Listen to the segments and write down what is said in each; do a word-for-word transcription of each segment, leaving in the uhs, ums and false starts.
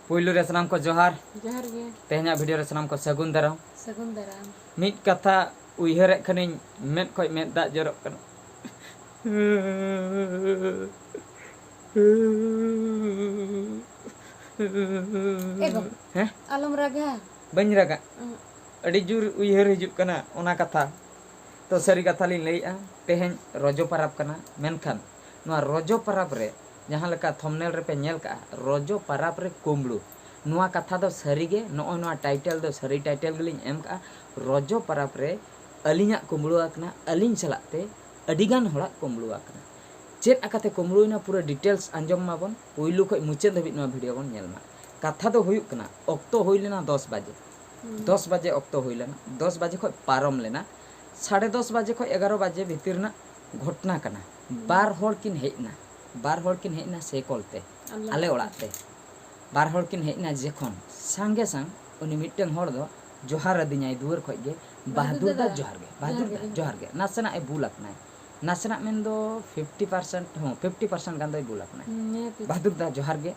ᱯᱩᱭᱞᱩ ᱨᱮ ᱥᱟᱱᱟᱢ ᱠᱚ ᱡᱚᱦᱟᱨ᱾ ᱡᱚᱦᱟᱨ ᱜᱮ᱾ ᱛᱮᱦᱮᱧᱟᱜ ᱵᱷᱤᱰᱤᱭᱳ ᱨᱮ ᱥᱟᱱᱟᱢ ᱠᱚ ᱥᱟᱹᱜᱩᱱ ᱫᱟᱨᱟᱢ᱾ ᱥᱟᱹᱜᱩᱱ ᱫᱟᱨᱟᱢ᱾ ᱢᱤᱫ ᱠᱟᱛᱷᱟ ᱩᱭᱦᱟᱹᱨᱮᱫ ᱠᱷᱟᱱᱤᱧ, ᱢᱮᱫ ᱠᱷᱚᱡ ᱢᱮᱫ ᱫᱟᱜ ᱡᱚᱨᱚᱜ ᱠᱟᱱᱟ᱾ ᱮ ᱵᱟᱵᱟ᱾ ᱦᱮᱸ? ᱟᱞᱚᱢ ᱨᱟᱜᱟ᱾ ᱵᱟᱹᱧ ᱨᱟᱜᱟ᱾ ᱩᱸ᱾ ᱟᱹᱰᱤ ᱡᱳᱨ ᱩᱭᱦᱟᱹᱨ ᱦᱤᱡᱩᱜ ᱠᱟᱱᱟ ᱚᱱᱟ ᱠᱟᱛᱷᱟ᱾ ᱛᱚ, ᱥᱟᱹᱨᱤ ᱠᱟᱛᱷᱟ ᱞᱤᱧ ᱞᱟᱹᱭᱮᱜᱼᱟ, ᱛᱮᱦᱮᱧ ᱨᱚᱡᱚ ᱯᱟᱨᱟᱵᱽ ᱠᱟᱱᱟ, ᱢᱮᱱᱠᱷᱟᱱ ᱱᱚᱣᱟ ᱨᱚᱡᱚ ᱯᱟᱨᱟᱵᱽ ᱨᱮ ᱡᱟᱦᱟᱸ ᱞᱮᱠᱟ ᱛᱷᱚᱢᱱᱮᱞ ᱨᱮᱯᱮ ᱧᱮᱞ ᱠᱟᱜᱼᱟ, ᱨᱚᱡᱚ ᱯᱟᱨᱟᱵᱽ ᱨᱮ ᱠᱩᱢᱵᱽᱲᱩ, ᱱᱚᱣᱟ ᱠᱟᱛᱷᱟ ᱫᱚ ᱥᱟᱹᱨᱤ ᱜᱮ᱾ ᱱᱚᱜᱼᱚᱭ ᱱᱚᱣᱟ ᱴᱟᱭᱴᱮᱞ ᱫᱚ ᱥᱟᱹᱨᱤ ᱴᱟᱭᱴᱮᱞ ᱜᱮᱞᱤᱧ ᱮᱢ ᱠᱟᱜᱼᱟ᱾ ᱨᱚᱡᱚ ᱯᱟᱨᱟᱵᱽ ᱨᱮ ᱟᱹᱞᱤᱧᱟᱜ ᱠᱩᱢᱵᱽᱲᱩ ᱟᱠᱟᱱᱟ, ᱟᱹᱞᱤᱧ ᱥᱟᱞᱟᱜ ᱛᱮ ᱟᱹᱰᱤᱜᱟᱱ ᱦᱚᱲᱟᱜ ᱠᱩᱢᱵᱽᱲᱩ ᱟᱠᱟᱱᱟ᱾ ᱪᱮᱫ ᱟᱠᱟᱛᱮ ᱠᱩᱢᱵᱽᱲᱩᱭᱮᱱᱟ, ᱯᱩᱨᱟᱹ ᱰᱤᱴᱮᱞᱥ ᱟᱸᱡᱚᱢ ᱢᱟᱵᱚᱱ, ᱯᱩᱭᱞᱩ ᱠᱷᱚᱡ ᱢᱩᱪᱟᱹᱫ ᱫᱷᱟᱹᱵᱤᱡ ᱱᱚᱣᱟ ᱵᱷᱤᱰᱤᱭᱳ ᱵᱚᱱ ᱧᱮᱞ ᱢᱟ᱾ ᱠᱟᱛᱷᱟ ᱫᱚ ᱦᱩᱭᱩᱜ ᱠᱟᱱᱟ, ᱚᱠᱛᱚ ᱦᱩᱭ ᱞᱮᱱᱟ ᱫᱚᱥ ᱵᱟᱡᱮ᱾ ᱦᱩᱸ᱾ ᱫᱚᱥ ᱵᱟᱡᱮ ᱚᱠᱛᱚ ᱦᱩᱭ ᱞᱮᱱᱟ, ᱫᱚᱥ ᱵᱟᱡᱮ ᱠᱷᱚᱡ ᱯᱟᱨᱚᱢ ᱞᱮᱱᱟ, ᱥᱟᱲᱮ ᱫᱚᱥ ᱵᱟᱡᱮ ᱠᱷᱚᱡ ᱮᱜᱟᱨᱚ ᱵᱟᱡᱮ ᱵᱷᱤᱛᱤᱨ ᱨᱮᱱᱟᱜ ᱜᱷᱚᱴᱱᱟ ᱠᱟᱱᱟ᱾ ᱦᱩᱸ᱾ ᱵᱟᱨ ᱦᱚᱲ ᱠᱤᱱ ᱦᱮᱡ ᱮᱱᱟ, ᱵᱟᱨ ᱦᱚᱲ ᱠᱤᱱ ᱦᱮᱡ ᱮᱱᱟ ᱥᱮ ᱠᱚᱞ ᱛᱮ, ᱟᱞᱮ ᱟᱞᱮ ᱚᱲᱟᱜ ᱚᱲᱟᱜ ᱛᱮ᱾ ᱵᱟᱨ ᱦᱚᱲ ᱠᱤᱱ ᱦᱮᱡ ᱮᱱᱟ ᱡᱚᱠᱷᱚᱱ, ᱥᱟᱸᱜᱮ ᱥᱟᱝ ᱩᱱᱤ ᱢᱤᱫᱴᱮᱱ ᱦᱚᱲ ᱫᱚ ᱡᱚᱦᱟᱨ ᱟᱹᱫᱤᱧᱟᱭ ᱫᱩᱣᱟᱹᱨ ᱠᱷᱚᱡ ᱜᱮ, "ᱵᱟᱦᱫᱩᱨ ᱫᱟ, ᱡᱚᱦᱟᱨ ᱜᱮ, ᱵᱟᱦᱫᱩᱨ ᱫᱟ, ᱡᱚᱦᱟᱨ ᱜᱮ, ᱱᱟᱥᱮᱱᱟᱜ ᱮ ᱵᱷᱩᱞ ᱟᱠᱟᱱᱟᱭ, ᱱᱟᱥᱮᱱᱟᱜ ᱢᱮᱱᱫᱚ ᱯᱷᱤᱯᱴᱤ ᱯᱟᱨᱥᱮᱱᱴ, ᱦᱚᱸ, ᱯᱷᱤᱯᱴᱤ ᱯᱟᱨᱥᱮᱱᱴ ᱜᱟᱱ ᱫᱚᱭ ᱵᱷᱩᱞ ᱟᱠᱟᱱᱟᱭ᱾ ᱦᱩᱸ, ᱱᱤᱦᱟᱹᱛᱤ᱾ ᱵᱟᱦᱫᱩᱨ ᱫᱟ, ᱡᱚᱦᱟᱨ ᱜᱮ,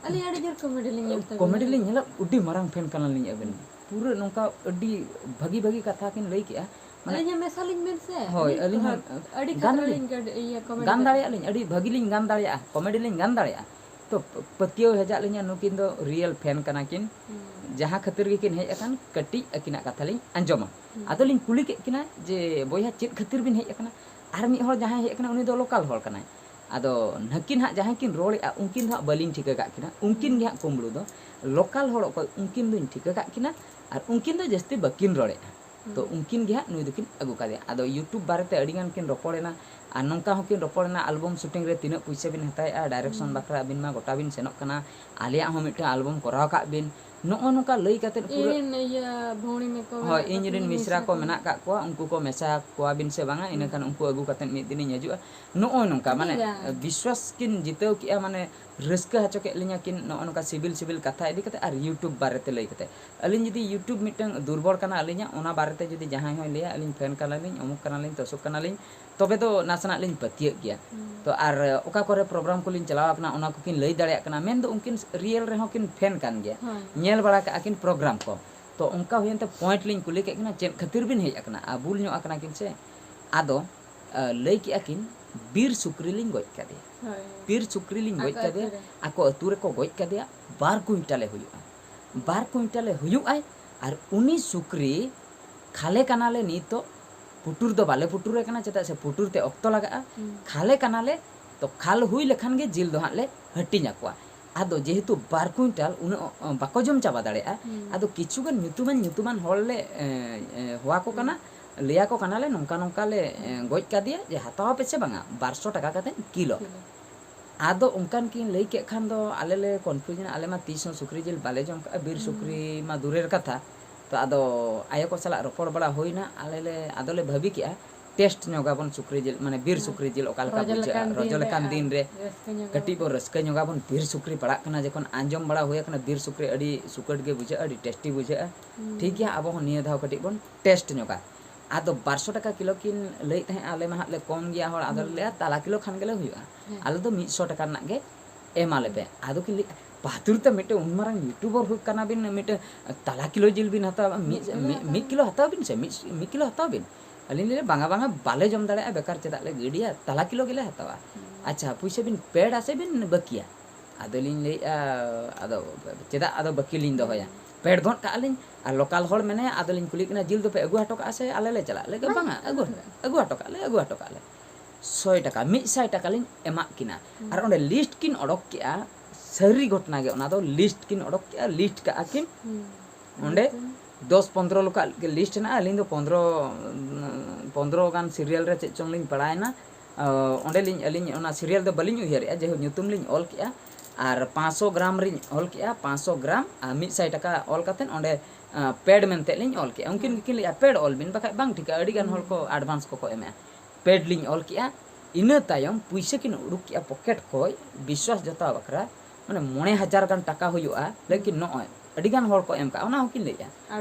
ᱟᱹᱞᱤᱧ ᱟᱹᱰᱤ ᱡᱳᱨ ᱠᱚᱢᱮᱰᱤ ᱞᱤᱧ ᱧᱮᱞ ᱛᱟᱵᱤᱱᱟ᱾ ᱠᱚᱢᱮᱰᱤ ᱞᱤᱧ ᱧᱮᱞᱟ, ᱟᱹᱰᱤ ᱢᱟᱨᱟᱝ ᱯᱷᱮᱱ ᱠᱟᱱᱟᱞᱤᱧ ᱟᱵᱮᱱ᱾ ᱯᱩᱨᱟᱹ ᱱᱚᱝᱠᱟ ᱟᱹᱰᱤ ᱵᱷᱟᱹᱜᱤ ᱵᱷᱟᱹᱜᱤ ᱠᱟᱛᱷᱟ ᱠᱤᱱ ᱞᱟᱹᱭ ᱠᱮᱜᱼᱟ᱾ ᱢᱟᱱᱮ, ᱟᱹᱞᱤᱧᱟᱜ ᱢᱮᱥᱟ ᱞᱤᱧ ᱵᱮᱱ ᱥᱮ᱾ ᱦᱳᱭ, ᱟᱹᱞᱤᱧ ᱦᱚᱸ ᱟᱹᱰᱤ ᱜᱟᱱ ᱠᱷᱟᱛᱨᱟ ᱞᱤᱧ ᱞᱤᱧ ᱜᱟᱹᱰ-, ᱤᱭᱟᱹ, ᱠᱚᱢᱮᱰᱤ ᱜᱟᱱ ᱠᱟᱛᱷᱟ᱾ ᱫᱟᱲᱮᱭᱟᱜ ᱞᱤᱧ, ᱟᱹᱰᱤ ᱵᱷᱟᱹᱜᱤ ᱞᱤᱧ ᱜᱟᱱ ᱫᱟᱲᱮᱭᱟᱜᱼᱟ, ᱠᱚᱢᱮᱰᱤ ᱞᱤᱧ ᱜᱟᱱ ᱫᱟᱲᱮᱭᱟᱜᱼᱟ᱾ ᱛᱚ, ᱯᱟᱹᱛᱭᱟᱹᱣ ᱦᱮᱡᱟᱜ ᱞᱤᱧᱟ ᱱᱩᱠᱤᱱ ᱫᱚ ᱨᱤᱭᱮᱞ ᱯᱷᱮᱱ ᱠᱟᱱᱟ ᱠᱤᱱ᱾ ᱦᱩᱸ᱾ ᱡᱟᱦᱟᱸ ᱠᱷᱟᱹᱛᱤᱨ ᱜᱮᱠᱤᱱ ᱦᱮᱡ ᱟᱠᱟᱱ, ᱠᱟᱹᱴᱤᱡ ᱟᱹᱠᱤᱱᱟᱜ ᱠᱟᱛᱷᱟ ᱞᱤᱧ ᱟᱸᱡᱚᱢᱟ᱾ ᱦᱩᱸ᱾ ᱟᱫᱚ ᱞᱤᱧ ᱠᱩᱞᱤ ᱠᱮᱫ ᱠᱤᱱᱟ ᱡᱮ, "ᱵᱚᱭᱦᱟ, ᱪᱮᱫ ᱠᱷᱟᱹᱛᱤᱨ ᱵᱤᱱ ᱦᱮᱡ ᱟᱠᱟᱱᱟ?" ᱟᱨ ᱢᱤᱫ ᱦᱚᱲ ᱡᱟᱦᱟᱸᱭ ᱦᱮᱡ ᱟᱠᱟᱱᱟ, ᱩᱱᱤ ᱫᱚ ᱞᱳᱠᱟᱞ ᱦᱚᱲ ᱠᱟᱱᱟᱭ᱾ ᱟᱫᱚ ᱱᱟᱹᱠᱤᱱ ᱦᱟᱸᱜ ᱡᱟᱦᱟᱸᱭ ᱠᱤᱱ ᱨᱚᱲᱮᱫᱼᱟ, ᱩᱱᱠᱤᱱ ᱫᱚ ᱦᱟᱸᱜ ᱵᱟᱹᱞᱤᱧ ᱴᱷᱤᱠᱟᱹ ᱠᱟᱜ ᱠᱤᱱᱟ᱾ ᱩᱱᱠᱤᱱ ᱜᱮ ᱦᱟᱸᱜ ᱠᱩᱢᱵᱽᱲᱩ ᱫᱚ, ᱞᱳᱠᱟᱞ ᱦᱚᱲ ᱚᱠᱚᱭ, ᱩᱱᱠᱤᱱ ᱫᱚᱧ ᱴᱷᱤᱠᱟᱹ ᱠᱟᱜ ᱠᱤᱱᱟ᱾ ᱟᱨ ᱩᱱᱠᱤᱱ ᱫᱚ ᱡᱟᱹᱥᱛᱤ ᱵᱟᱹᱠᱤᱱ ᱨᱚᱲᱮᱫᱼᱟ᱾ ᱛᱚ, ᱦᱩᱸ᱾ ᱩᱱᱠᱤᱱ ᱜᱮ ᱦᱟᱸᱜ ᱱᱩᱭ ᱫᱚᱠᱤᱱ ᱟᱹᱜᱩ ᱠᱟᱫᱮᱭᱟ᱾ ᱟᱫᱚ YouTube ᱵᱟᱨᱮᱛᱮ ᱟᱹᱰᱤ ᱜᱟᱱ ᱠᱤᱱ ᱨᱚᱯᱚᱲᱮᱱᱟ᱾ ᱟᱨ ᱱᱚᱝᱠᱟ ᱦᱚᱸᱠᱤᱱ ᱨᱚᱯᱚᱲᱮᱱᱟ, ᱟᱞᱵᱚᱢ ᱥᱩᱴᱤᱝ ᱨᱮ ᱛᱤᱱᱟᱹᱜ ᱯᱩᱭᱥᱟᱹ ᱵᱤᱱ ᱦᱟᱛᱟᱣᱮᱫᱼᱟ, ᱰᱟᱭᱨᱮᱠᱥᱚᱱ ᱦᱩᱸ᱾ ᱵᱟᱠᱷᱨᱟ ᱟᱹᱵᱤᱱ ᱢᱟ ᱜᱚᱴᱟ ᱵᱤᱱ ᱥᱮᱱᱚᱜ ᱠᱟᱱᱟ, ᱟᱞᱮᱭᱟᱜ ᱦᱚᱸ ᱢᱤᱫᱴᱟᱝ ᱟᱞᱵᱚᱢ ᱠᱚᱨᱟᱣ ᱠᱟᱜ ᱵᱤᱱ᱾ ᱱᱚᱜᱼᱚ ᱱᱚᱝᱠᱟ ᱞᱟᱹᱭ ᱠᱟᱛᱮᱫ ᱯᱩᱨᱟᱹ ᱤᱧ ᱨᱮᱱ ᱤᱭᱟᱹ ᱵᱷᱩᱣᱟᱹᱲᱤ ᱢᱮᱠᱚ ᱦᱳᱭ, ᱢᱮᱱᱟᱜ ᱠᱚ ᱤᱧ ᱨᱮᱱ ᱛᱤᱧᱟ, ᱢᱤᱥᱨᱟ ᱢᱤᱥᱨᱟ ᱠᱚ ᱠᱚ᱾ ᱢᱮᱱᱟᱜ ᱠᱟᱜ ᱠᱚᱣᱟ, ᱩᱱᱠᱩ ᱠᱚ ᱢᱮᱥᱟ ᱠᱚᱣᱟ ᱵᱤᱱ ᱥᱮ ᱵᱟᱝᱟ? ᱤᱱᱟᱹ ᱠᱷᱟᱱ ᱩᱱᱠᱩ ᱟᱹᱜᱩ ᱠᱟᱛᱮᱫ ᱢᱤᱫ ᱫᱤᱱᱤᱧ ᱦᱤᱡᱩᱜᱼᱟ᱾ ᱱᱚᱜᱼᱚᱭ ᱱᱚᱝᱠᱟ, ᱢᱟᱱᱮ, ᱟᱹᱰᱤ ᱜᱟᱱ᱾ ᱵᱤᱥᱣᱟᱥ ᱠᱤᱱ ᱡᱤᱛᱟᱹᱣ ᱠᱮᱜᱼᱟ, ᱢᱟᱱᱮ, ᱨᱟᱹᱥᱠᱟᱹ ᱦᱚᱪᱚ ᱠᱮᱫ ᱞᱤᱧᱟ ᱠᱤᱱ ᱱᱚᱜᱼᱚ ᱱᱚᱝᱠᱟ ᱥᱤᱵᱤᱞ ᱥᱤᱵᱤᱞ ᱠᱟᱛᱷᱟ ᱤᱫᱤ ᱠᱟᱛᱮᱫ ᱟᱨ YouTube ᱵᱟᱨᱮᱛᱮ ᱞᱟᱹᱭ ᱠᱟᱛᱮᱫ᱾ ᱟᱹᱞᱤᱧ ᱡᱩᱫᱤ YouTube ᱢᱤᱫᱴᱟᱝ ᱫᱩᱨᱵᱚᱞ ᱠᱟᱱᱟ ᱟᱹᱞᱤᱧᱟᱜ, ᱚᱱᱟ ᱵᱟᱨᱮᱛᱮ ᱡᱩᱫᱤ ᱡᱟᱦᱟᱸᱭ ᱦᱚᱸᱭ ᱞᱟᱹᱭᱟ, "ᱟᱹᱞᱤᱧ ᱯᱷᱮᱱ ᱠᱟᱱᱟᱞᱤᱧ, ᱚᱢᱩᱠ ᱠᱟᱱᱟᱞᱤᱧ, ᱛᱚᱥᱩᱠ ᱠᱟᱱᱟᱞᱤᱧ", ᱛᱚᱵᱮ ᱫᱚ ᱱᱟᱥᱮᱱᱟᱜ ᱞᱤᱧ ᱯᱟᱹᱛᱭᱟᱹᱜ ᱜᱮᱭᱟ᱾ ᱦᱩᱸ᱾ ᱛᱚ ᱟᱨ ᱚᱠᱟ ᱠᱚᱨᱮ ᱯᱨᱳᱜᱨᱟᱢ ᱠᱚᱞᱤᱧ ᱪᱟᱞᱟᱣ ᱟᱠᱟᱱᱟ, ᱚᱱᱟ ᱠᱚᱠᱤᱱ ᱞᱟᱹᱭ ᱫᱟᱲᱮᱭᱟᱜ ᱠᱟᱱᱟ, ᱢᱮᱱᱫᱚ ᱩᱱᱠᱤᱱ ᱨᱤᱭᱮᱞ ᱨᱮᱦᱚᱸ ᱠᱤᱱ ᱯᱷᱮᱱ ᱠᱟᱱ ᱜᱮᱭᱟ, ᱦᱳᱭ᱾ ᱧᱮᱞ ᱵᱟᱲᱟ ᱠᱟᱜᱼᱟ ᱠᱤᱱ ᱯᱨᱳᱜᱨᱟᱢ ᱠᱚ᱾ ᱛᱚ ᱚᱱᱠᱟ ᱦᱩᱭᱮᱱ ᱛᱮ ᱯᱚᱭᱮᱱᱴ ᱞᱤᱧ ᱠᱩᱞᱤ ᱠᱮᱫ ᱠᱤᱱᱟ, "ᱪᱮᱫ ᱠᱷᱟᱹᱛᱤᱨ ᱵᱤᱱ ᱦᱮᱡ ᱟᱠᱟᱱᱟ?" ᱟᱨ ᱵᱩᱞ ᱧᱚᱜ ᱟᱠᱟᱱᱟ ᱠᱤᱱ ᱥᱮ᱾ ᱟᱫᱚ, ᱟ, ᱞᱟᱹᱭ ᱠᱮᱜᱼᱟ ᱠᱤᱱ, "ᱵᱤᱨ ᱥᱩᱠᱨᱤ ᱞᱤᱧ ᱜᱚᱡ ᱠᱟᱫᱮᱭᱟ᱾ ᱦᱳᱭ᱾ ᱵᱤᱨ ᱥᱩᱠᱨᱤ ᱞᱤᱧ ᱟᱠᱚ ᱜᱚᱡ ᱟᱹᱛᱩ ᱠᱟᱫᱮᱭᱟ, ᱨᱮ᱾ ᱟᱠᱚ ᱟᱹᱛᱩ ᱨᱮᱠᱚ ᱜᱚᱡ ᱠᱟᱫᱮᱭᱟ, ᱵᱟᱨ ᱠᱩᱭᱤᱱᱴᱟᱞᱮ ᱦᱩᱭᱩᱜᱼᱟ᱾ ᱵᱟᱨ ᱠᱩᱭᱤᱱᱴᱟᱞᱮ ᱦᱩᱭᱩᱜᱼᱟᱭ, ᱟᱨ ᱩᱱᱤ ᱥᱩᱠᱨᱤ ᱠᱷᱟᱞᱮ ᱠᱟᱱᱟᱞᱮ ᱱᱤᱛᱚᱜ, ᱯᱩᱴᱩᱨ ᱫᱚ ᱵᱟᱞᱮ ᱯᱩᱴᱩᱨᱮ ᱠᱟᱱᱟ, ᱪᱮᱫᱟᱜ ᱥᱮ ᱯᱩᱴᱩᱨ ᱛᱮ ᱚᱠᱛᱚ ᱞᱟᱜᱟᱜᱼᱟ᱾ ᱦᱩᱸ᱾ ᱠᱷᱟᱞᱮ ᱠᱟᱱᱟᱞᱮ, ᱛᱚ ᱠᱷᱟᱞ ᱦᱩᱭ ᱞᱮᱠᱷᱟᱱ ᱜᱮ ᱡᱤᱞ ᱫᱚ ᱦᱟᱸᱜ ᱞᱮ ᱦᱟᱹᱴᱤᱧ ᱟᱠᱚᱣᱟ᱾ ᱟᱫᱚ ᱡᱮᱦᱮᱛᱩ ᱵᱟᱨ ᱠᱩᱭᱤᱱᱴᱟᱞ ᱩᱱᱟᱹᱜ, ᱚ, ᱵᱟᱠᱚ ᱡᱚᱢ ᱪᱟᱵᱟ ᱫᱟᱲᱮᱭᱟᱜᱼᱟ, ᱦᱩᱸ᱾ ᱟᱫᱚ ᱠᱤᱪᱷᱩ ᱜᱟᱱ ᱧᱩᱛᱩᱢᱟᱱ, ᱧᱩᱛᱩᱢᱟᱱ ᱦᱚᱲ ᱞᱮ, ᱮ, ᱮ, ᱦᱚᱦᱚᱣᱟ ᱠᱚ ᱠᱟᱱᱟ, ᱦᱩᱸ᱾ ᱞᱟᱹᱭᱟ ᱠᱚ ᱠᱟᱱᱟᱞᱮ, ᱱᱚᱝᱠᱟ ᱱᱚᱝᱠᱟ ᱞᱮ, ᱮ, ᱦᱩᱸ᱾ ᱜᱚᱡ ᱠᱟᱫᱮᱭᱟ, ᱡᱮ ᱦᱟᱛᱟᱣ ᱟᱯᱮ ᱥᱮ ᱵᱟᱝᱟ, ᱵᱟᱨᱥᱚ ᱴᱟᱠᱟ ᱠᱟᱛᱮᱫ ᱠᱤᱞᱳ᱾ ᱠᱤᱞᱳ᱾ ᱟᱫᱚ ᱚᱱᱠᱟᱱ ᱠᱤᱱ ᱞᱟᱹᱭ ᱠᱮᱫ ᱠᱷᱟᱱ ᱫᱚ ᱟᱞᱮ ᱞᱮ ᱠᱚᱱᱯᱷᱤᱭᱩᱡᱽ ᱮᱱᱟ, ᱟᱞᱮ ᱢᱟ ᱛᱤᱥ ᱦᱚᱸ ᱥᱩᱠᱨᱤ ᱡᱤᱞ ᱵᱟᱞᱮ ᱡᱚᱢ ᱠᱟᱜᱼᱟ, ᱵᱤᱨ ᱦᱩᱸ᱾ ᱥᱩᱠᱨᱤ ᱢᱟ ᱫᱩᱨᱮᱨ ᱠᱟᱛᱷᱟ᱾ ᱛᱚ ᱟᱫᱚ ᱟᱭᱳ ᱠᱚ ᱥᱟᱞᱟᱜ ᱨᱚᱯᱚᱲ ᱵᱟᱲᱟ ᱦᱩᱭᱱᱟ, ᱟᱞᱮ ᱞᱮ, ᱟᱫᱚ ᱞᱮ ᱵᱷᱟᱹᱵᱤ ᱠᱮᱜᱼᱟ, ᱴᱮᱥᱴ ᱧᱚᱜᱟᱵᱚᱱ ᱥᱩᱠᱨᱤ ᱡᱤᱞ, ᱢᱟᱱᱮ ᱵᱤᱨ ᱦᱮᱸ᱾ ᱥᱩᱠᱨᱤ ᱡᱤᱞ ᱚᱠᱟ ᱞᱮᱠᱟ ᱨᱚᱡᱚ ᱵᱩᱡᱷᱟᱹᱜᱼᱟ, ᱞᱮᱠᱟᱱ ᱨᱚᱡᱚ ᱫᱤᱱ ᱨᱮ ᱞᱮᱠᱟᱱ ᱟᱨ ᱫᱤᱱ ᱨᱮ ᱨᱟᱹᱥᱠᱟᱹ ᱧᱚᱜᱟᱵᱚᱱ᱾ ᱠᱟᱹᱴᱤᱡ ᱵᱚᱱ ᱨᱟᱹᱥᱠᱟᱹ ᱧᱚᱜᱟᱵᱚᱱ᱾ ᱵᱤᱨ ᱥᱩᱠᱨᱤ ᱯᱟᱲᱟᱜ ᱠᱟᱱᱟ ᱡᱚᱠᱷᱚᱱ, ᱟᱸᱡᱚᱢ ᱵᱟᱲᱟ ᱦᱩᱭ ᱟᱠᱟᱱᱟ ᱵᱤᱨ ᱥᱩᱠᱨᱤ ᱟᱹᱰᱤ ᱥᱩᱠᱟᱹᱴ ᱜᱮ ᱵᱩᱡᱷᱟᱹᱜᱼᱟ, ᱟᱹᱰᱤ ᱴᱮᱥᱴᱤ ᱵᱩᱡᱷᱟᱹᱜᱼᱟ᱾ ᱦᱩᱸ᱾ ᱴᱷᱤᱠ ᱜᱮᱭᱟ, ᱟᱵᱚ ᱦᱚᱸ ᱱᱤᱭᱟᱹ ᱫᱷᱟᱣ ᱠᱟᱹᱴᱤᱡ ᱵᱚᱱ ᱴᱮᱥᱴ ᱧᱚᱜᱟ᱾ ᱟᱫᱚ ᱵᱟᱨᱥᱚ ᱴᱟᱠᱟ ᱠᱤᱞᱳ ᱠᱤᱱ ᱞᱟᱹᱭᱮᱫ ᱛᱟᱦᱮᱸᱫ, ᱟᱞᱮ ᱢᱟ ᱦᱟᱸᱜ ᱞᱮ ᱠᱚᱢ ᱜᱮᱭᱟ ᱦᱚᱲ, ᱟᱫᱚ ᱞᱮ ᱦᱩᱸ᱾ ᱞᱟᱹᱭᱟ ᱛᱟᱞᱟ ᱠᱤᱞᱳ ᱠᱷᱟᱱ ᱜᱮᱞᱮ ᱦᱩᱭᱩᱜᱼᱟ᱾ ᱦᱮᱸ᱾ ᱟᱞᱮ ᱫᱚ ᱢᱤᱫ ᱥᱚ ᱴᱟᱠᱟ ᱨᱮᱱᱟᱜ ᱜᱮ ᱮᱢᱟ ᱞᱮᱯᱮ᱾ ᱦᱩᱸ᱾ ᱟᱫᱚ ᱠᱤᱱ ᱞᱟᱹᱭᱮᱫ, "ᱵᱟᱦᱟᱫᱩᱨ ᱛᱮ ᱢᱤᱫᱴᱮᱱ ᱩᱱ ᱢᱟᱨᱟᱝ ᱭᱩᱴᱩᱵᱟᱨ ᱦᱩᱭ ᱠᱟᱱᱟ ᱵᱤᱱ, ᱢᱤᱫᱴᱮᱱ ᱛᱟᱞᱟ ᱠᱤᱞᱳ ᱡᱤᱞ ᱵᱤᱱ ᱦᱟᱛᱟᱣᱟ?" ᱢᱤᱫ, ᱢᱤᱫ ᱠᱤᱞᱳ ᱢᱤᱫ, ᱦᱟᱛᱟᱣ ᱢᱤᱫ ᱠᱤᱞᱳ ᱵᱤᱱ᱾ ᱦᱟᱛᱟᱣ ᱵᱤᱱ ᱥᱮ, ᱢᱤᱫ, ᱢᱤᱫ ᱠᱤᱞᱳ ᱦᱟᱛᱟᱣ ᱵᱤᱱ᱾ ᱟᱹᱞᱤᱧ ᱞᱟᱹᱭᱟ, "ᱵᱟᱝᱟ, ᱵᱟᱝᱟ, ᱵᱟᱞᱮ ᱡᱚᱢ ᱫᱟᱲᱮᱭᱟᱜᱼᱟ, ᱵᱮᱠᱟᱨ ᱪᱮᱫᱟᱜ ᱞᱮ ᱜᱤᱰᱤᱭᱟ, ᱛᱟᱞᱟ ᱠᱤᱞᱳ ᱜᱮᱞᱮ ᱦᱟᱛᱟᱣᱟ᱾" ᱦᱩᱸ᱾ ᱟᱪᱪᱷᱟ, ᱯᱩᱭᱥᱟᱹ ᱵᱤᱱ ᱯᱮᱰᱟ ᱥᱮ ᱵᱤᱱ ᱵᱟᱹᱠᱤᱭᱟ? ᱟᱫᱚᱞᱤᱧ ᱞᱟᱹᱭᱮᱫᱼᱟ, ᱟᱫᱚ ᱪᱮᱫᱟᱜ ᱟᱫᱚ ᱵᱟᱹᱠᱤ ᱞᱤᱧ ᱫᱚᱦᱚᱭᱟ? ᱦᱩᱸ᱾ ᱯᱮᱰ ᱜᱚᱫ ᱠᱟᱜᱼᱟ ᱞᱤᱧ, ᱟᱨ ᱞᱳᱠᱟᱞ ᱦᱚᱲ ᱢᱮᱱᱟᱭᱟ, ᱟᱫᱚᱞᱤᱧ ᱠᱩᱞᱤᱭᱮ ᱠᱟᱱᱟ, "ᱡᱤᱞ ᱫᱚᱯᱮ ᱟᱹᱜᱩ ᱦᱚᱴᱚ ᱠᱟᱜᱼᱟ ᱥᱮ ᱟᱞᱮ ᱞᱮ ᱪᱟᱞᱟᱜᱼᱟ?" ᱞᱟᱹᱭ ᱠᱮᱫᱟ, ᱵᱟᱝ, "ᱵᱟᱝᱟ, ᱟᱹᱜᱩ ᱟᱹᱜᱩ ᱦᱚᱴᱚ ᱠᱟᱜᱼᱟ ᱞᱮ, ᱟᱹᱜᱩ ᱦᱚᱴᱚ ᱠᱟᱜᱼᱟ ᱞᱮ᱾" ᱥᱚᱭ ᱴᱟᱠᱟ, ᱢᱤᱫ ᱥᱟᱭ ᱴᱟᱠᱟ ᱞᱤᱧ ᱮᱢᱟᱜ ᱠᱤᱱᱟ᱾ ᱦᱩᱸ᱾ ᱟᱨ ᱚᱸᱰᱮ ᱞᱤᱥᱴ ᱠᱤᱱ ᱚᱰᱚᱠ ᱠᱮᱜᱼᱟ, ᱥᱟᱹᱨᱤ ᱜᱷᱚᱴᱚᱱᱟ ᱜᱮ ᱚᱱᱟ ᱫᱚ, ᱞᱤᱥᱴ ᱠᱤᱱ ᱚᱰᱚᱠ ᱠᱮᱜᱼᱟ, ᱞᱤᱥᱴ ᱠᱟᱜᱼᱟ ᱠᱤᱱ᱾ ᱦᱩᱸ᱾ ᱚᱸᱰᱮ ᱦᱩᱸ᱾ ᱫᱚᱥ ᱯᱚᱱᱫᱽᱨᱚ ᱞᱮᱠᱟ ᱜᱮ ᱞᱤᱥᱴ ᱦᱮᱱᱟᱜᱼᱟ, ᱟᱹᱞᱤᱧ ᱫᱚ ᱯᱚᱱᱫᱽᱨᱚ, ᱯᱚᱱᱫᱽᱨᱚ ᱜᱟᱱ ᱥᱤᱨᱤᱭᱟᱞ ᱨᱮ ᱪᱮᱫ ᱪᱚᱝ ᱞᱤᱧ ᱯᱟᱲᱟᱣᱮᱱᱟ᱾ ᱚ, ᱚᱸᱰᱮᱞᱤᱧ, ᱟᱹᱞᱤᱧ ᱚᱱᱟ ᱥᱤᱨᱤᱭᱟᱞ ᱫᱚ ᱵᱟᱹᱞᱤᱧ ᱩᱭᱦᱟᱹᱨᱮᱜᱼᱟ, ᱡᱟᱭᱦᱳᱠ ᱧᱩᱛᱩᱢ ᱞᱤᱧ ᱚᱞ ᱠᱮᱜᱼᱟ᱾ ᱟᱨ ᱯᱟᱸᱪᱥᱚ ᱜᱨᱟᱢ ᱨᱤᱧ ᱚᱞ ᱠᱮᱜᱼᱟ, ᱯᱟᱸᱪᱥᱚ ᱜᱨᱟᱢ ᱟᱨ ᱢᱤᱫ ᱥᱟᱭ ᱴᱟᱠᱟ ᱚᱞ ᱠᱟᱛᱮᱫ ᱚᱸᱰᱮ ᱯᱮᱰ ᱢᱮᱱᱛᱮ ᱞᱤᱧ ᱚᱞ ᱠᱮᱜᱼᱟ᱾ ᱩᱱᱠᱤᱱ ᱜᱮᱠᱤᱱ ᱞᱟᱹᱭᱮᱜᱼᱟ, "ᱯᱮᱰ ᱚᱞ ᱵᱤᱱ, ᱵᱟᱠᱷᱟᱡ ᱵᱟᱝ ᱴᱷᱤᱠᱟ, ᱟᱹᱰᱤ ᱜᱟᱱ ᱦᱚᱲ ᱠᱚ ᱮᱰᱵᱷᱟᱱᱥ ᱠᱚᱠᱚ ᱮᱢᱮᱜᱼᱟ, ᱯᱮᱰ ᱞᱤᱧ ᱚᱞ ᱠᱮᱜᱼᱟ᱾" ᱤᱱᱟᱹ ᱛᱟᱭᱚᱢ ᱯᱩᱭᱥᱟᱹ ᱠᱤᱱ ᱩᱰᱩᱠ ᱠᱮᱜᱼᱟ ᱯᱚᱠᱮᱴ ᱠᱷᱚᱡ, ᱵᱤᱥᱣᱟᱥ ᱡᱚᱛᱟᱣ ᱵᱟᱠᱷᱨᱟ, ᱢᱟᱱᱮ ᱢᱚᱬᱮ ᱦᱟᱡᱟᱨ ᱜᱟᱱ ᱴᱟᱠᱟ ᱦᱩᱭᱩᱜᱼᱟ, ᱞᱮᱠᱤᱱ ᱱᱚᱜᱼᱚᱭ ᱟᱹᱰᱤ ᱜᱟᱱ ᱦᱚᱲ ᱠᱚ ᱮᱢ ᱠᱟᱜᱼᱟ, ᱚᱱᱟ ᱦᱚᱸᱠᱤᱱ ᱞᱟᱹᱭᱮᱜᱼᱟ᱾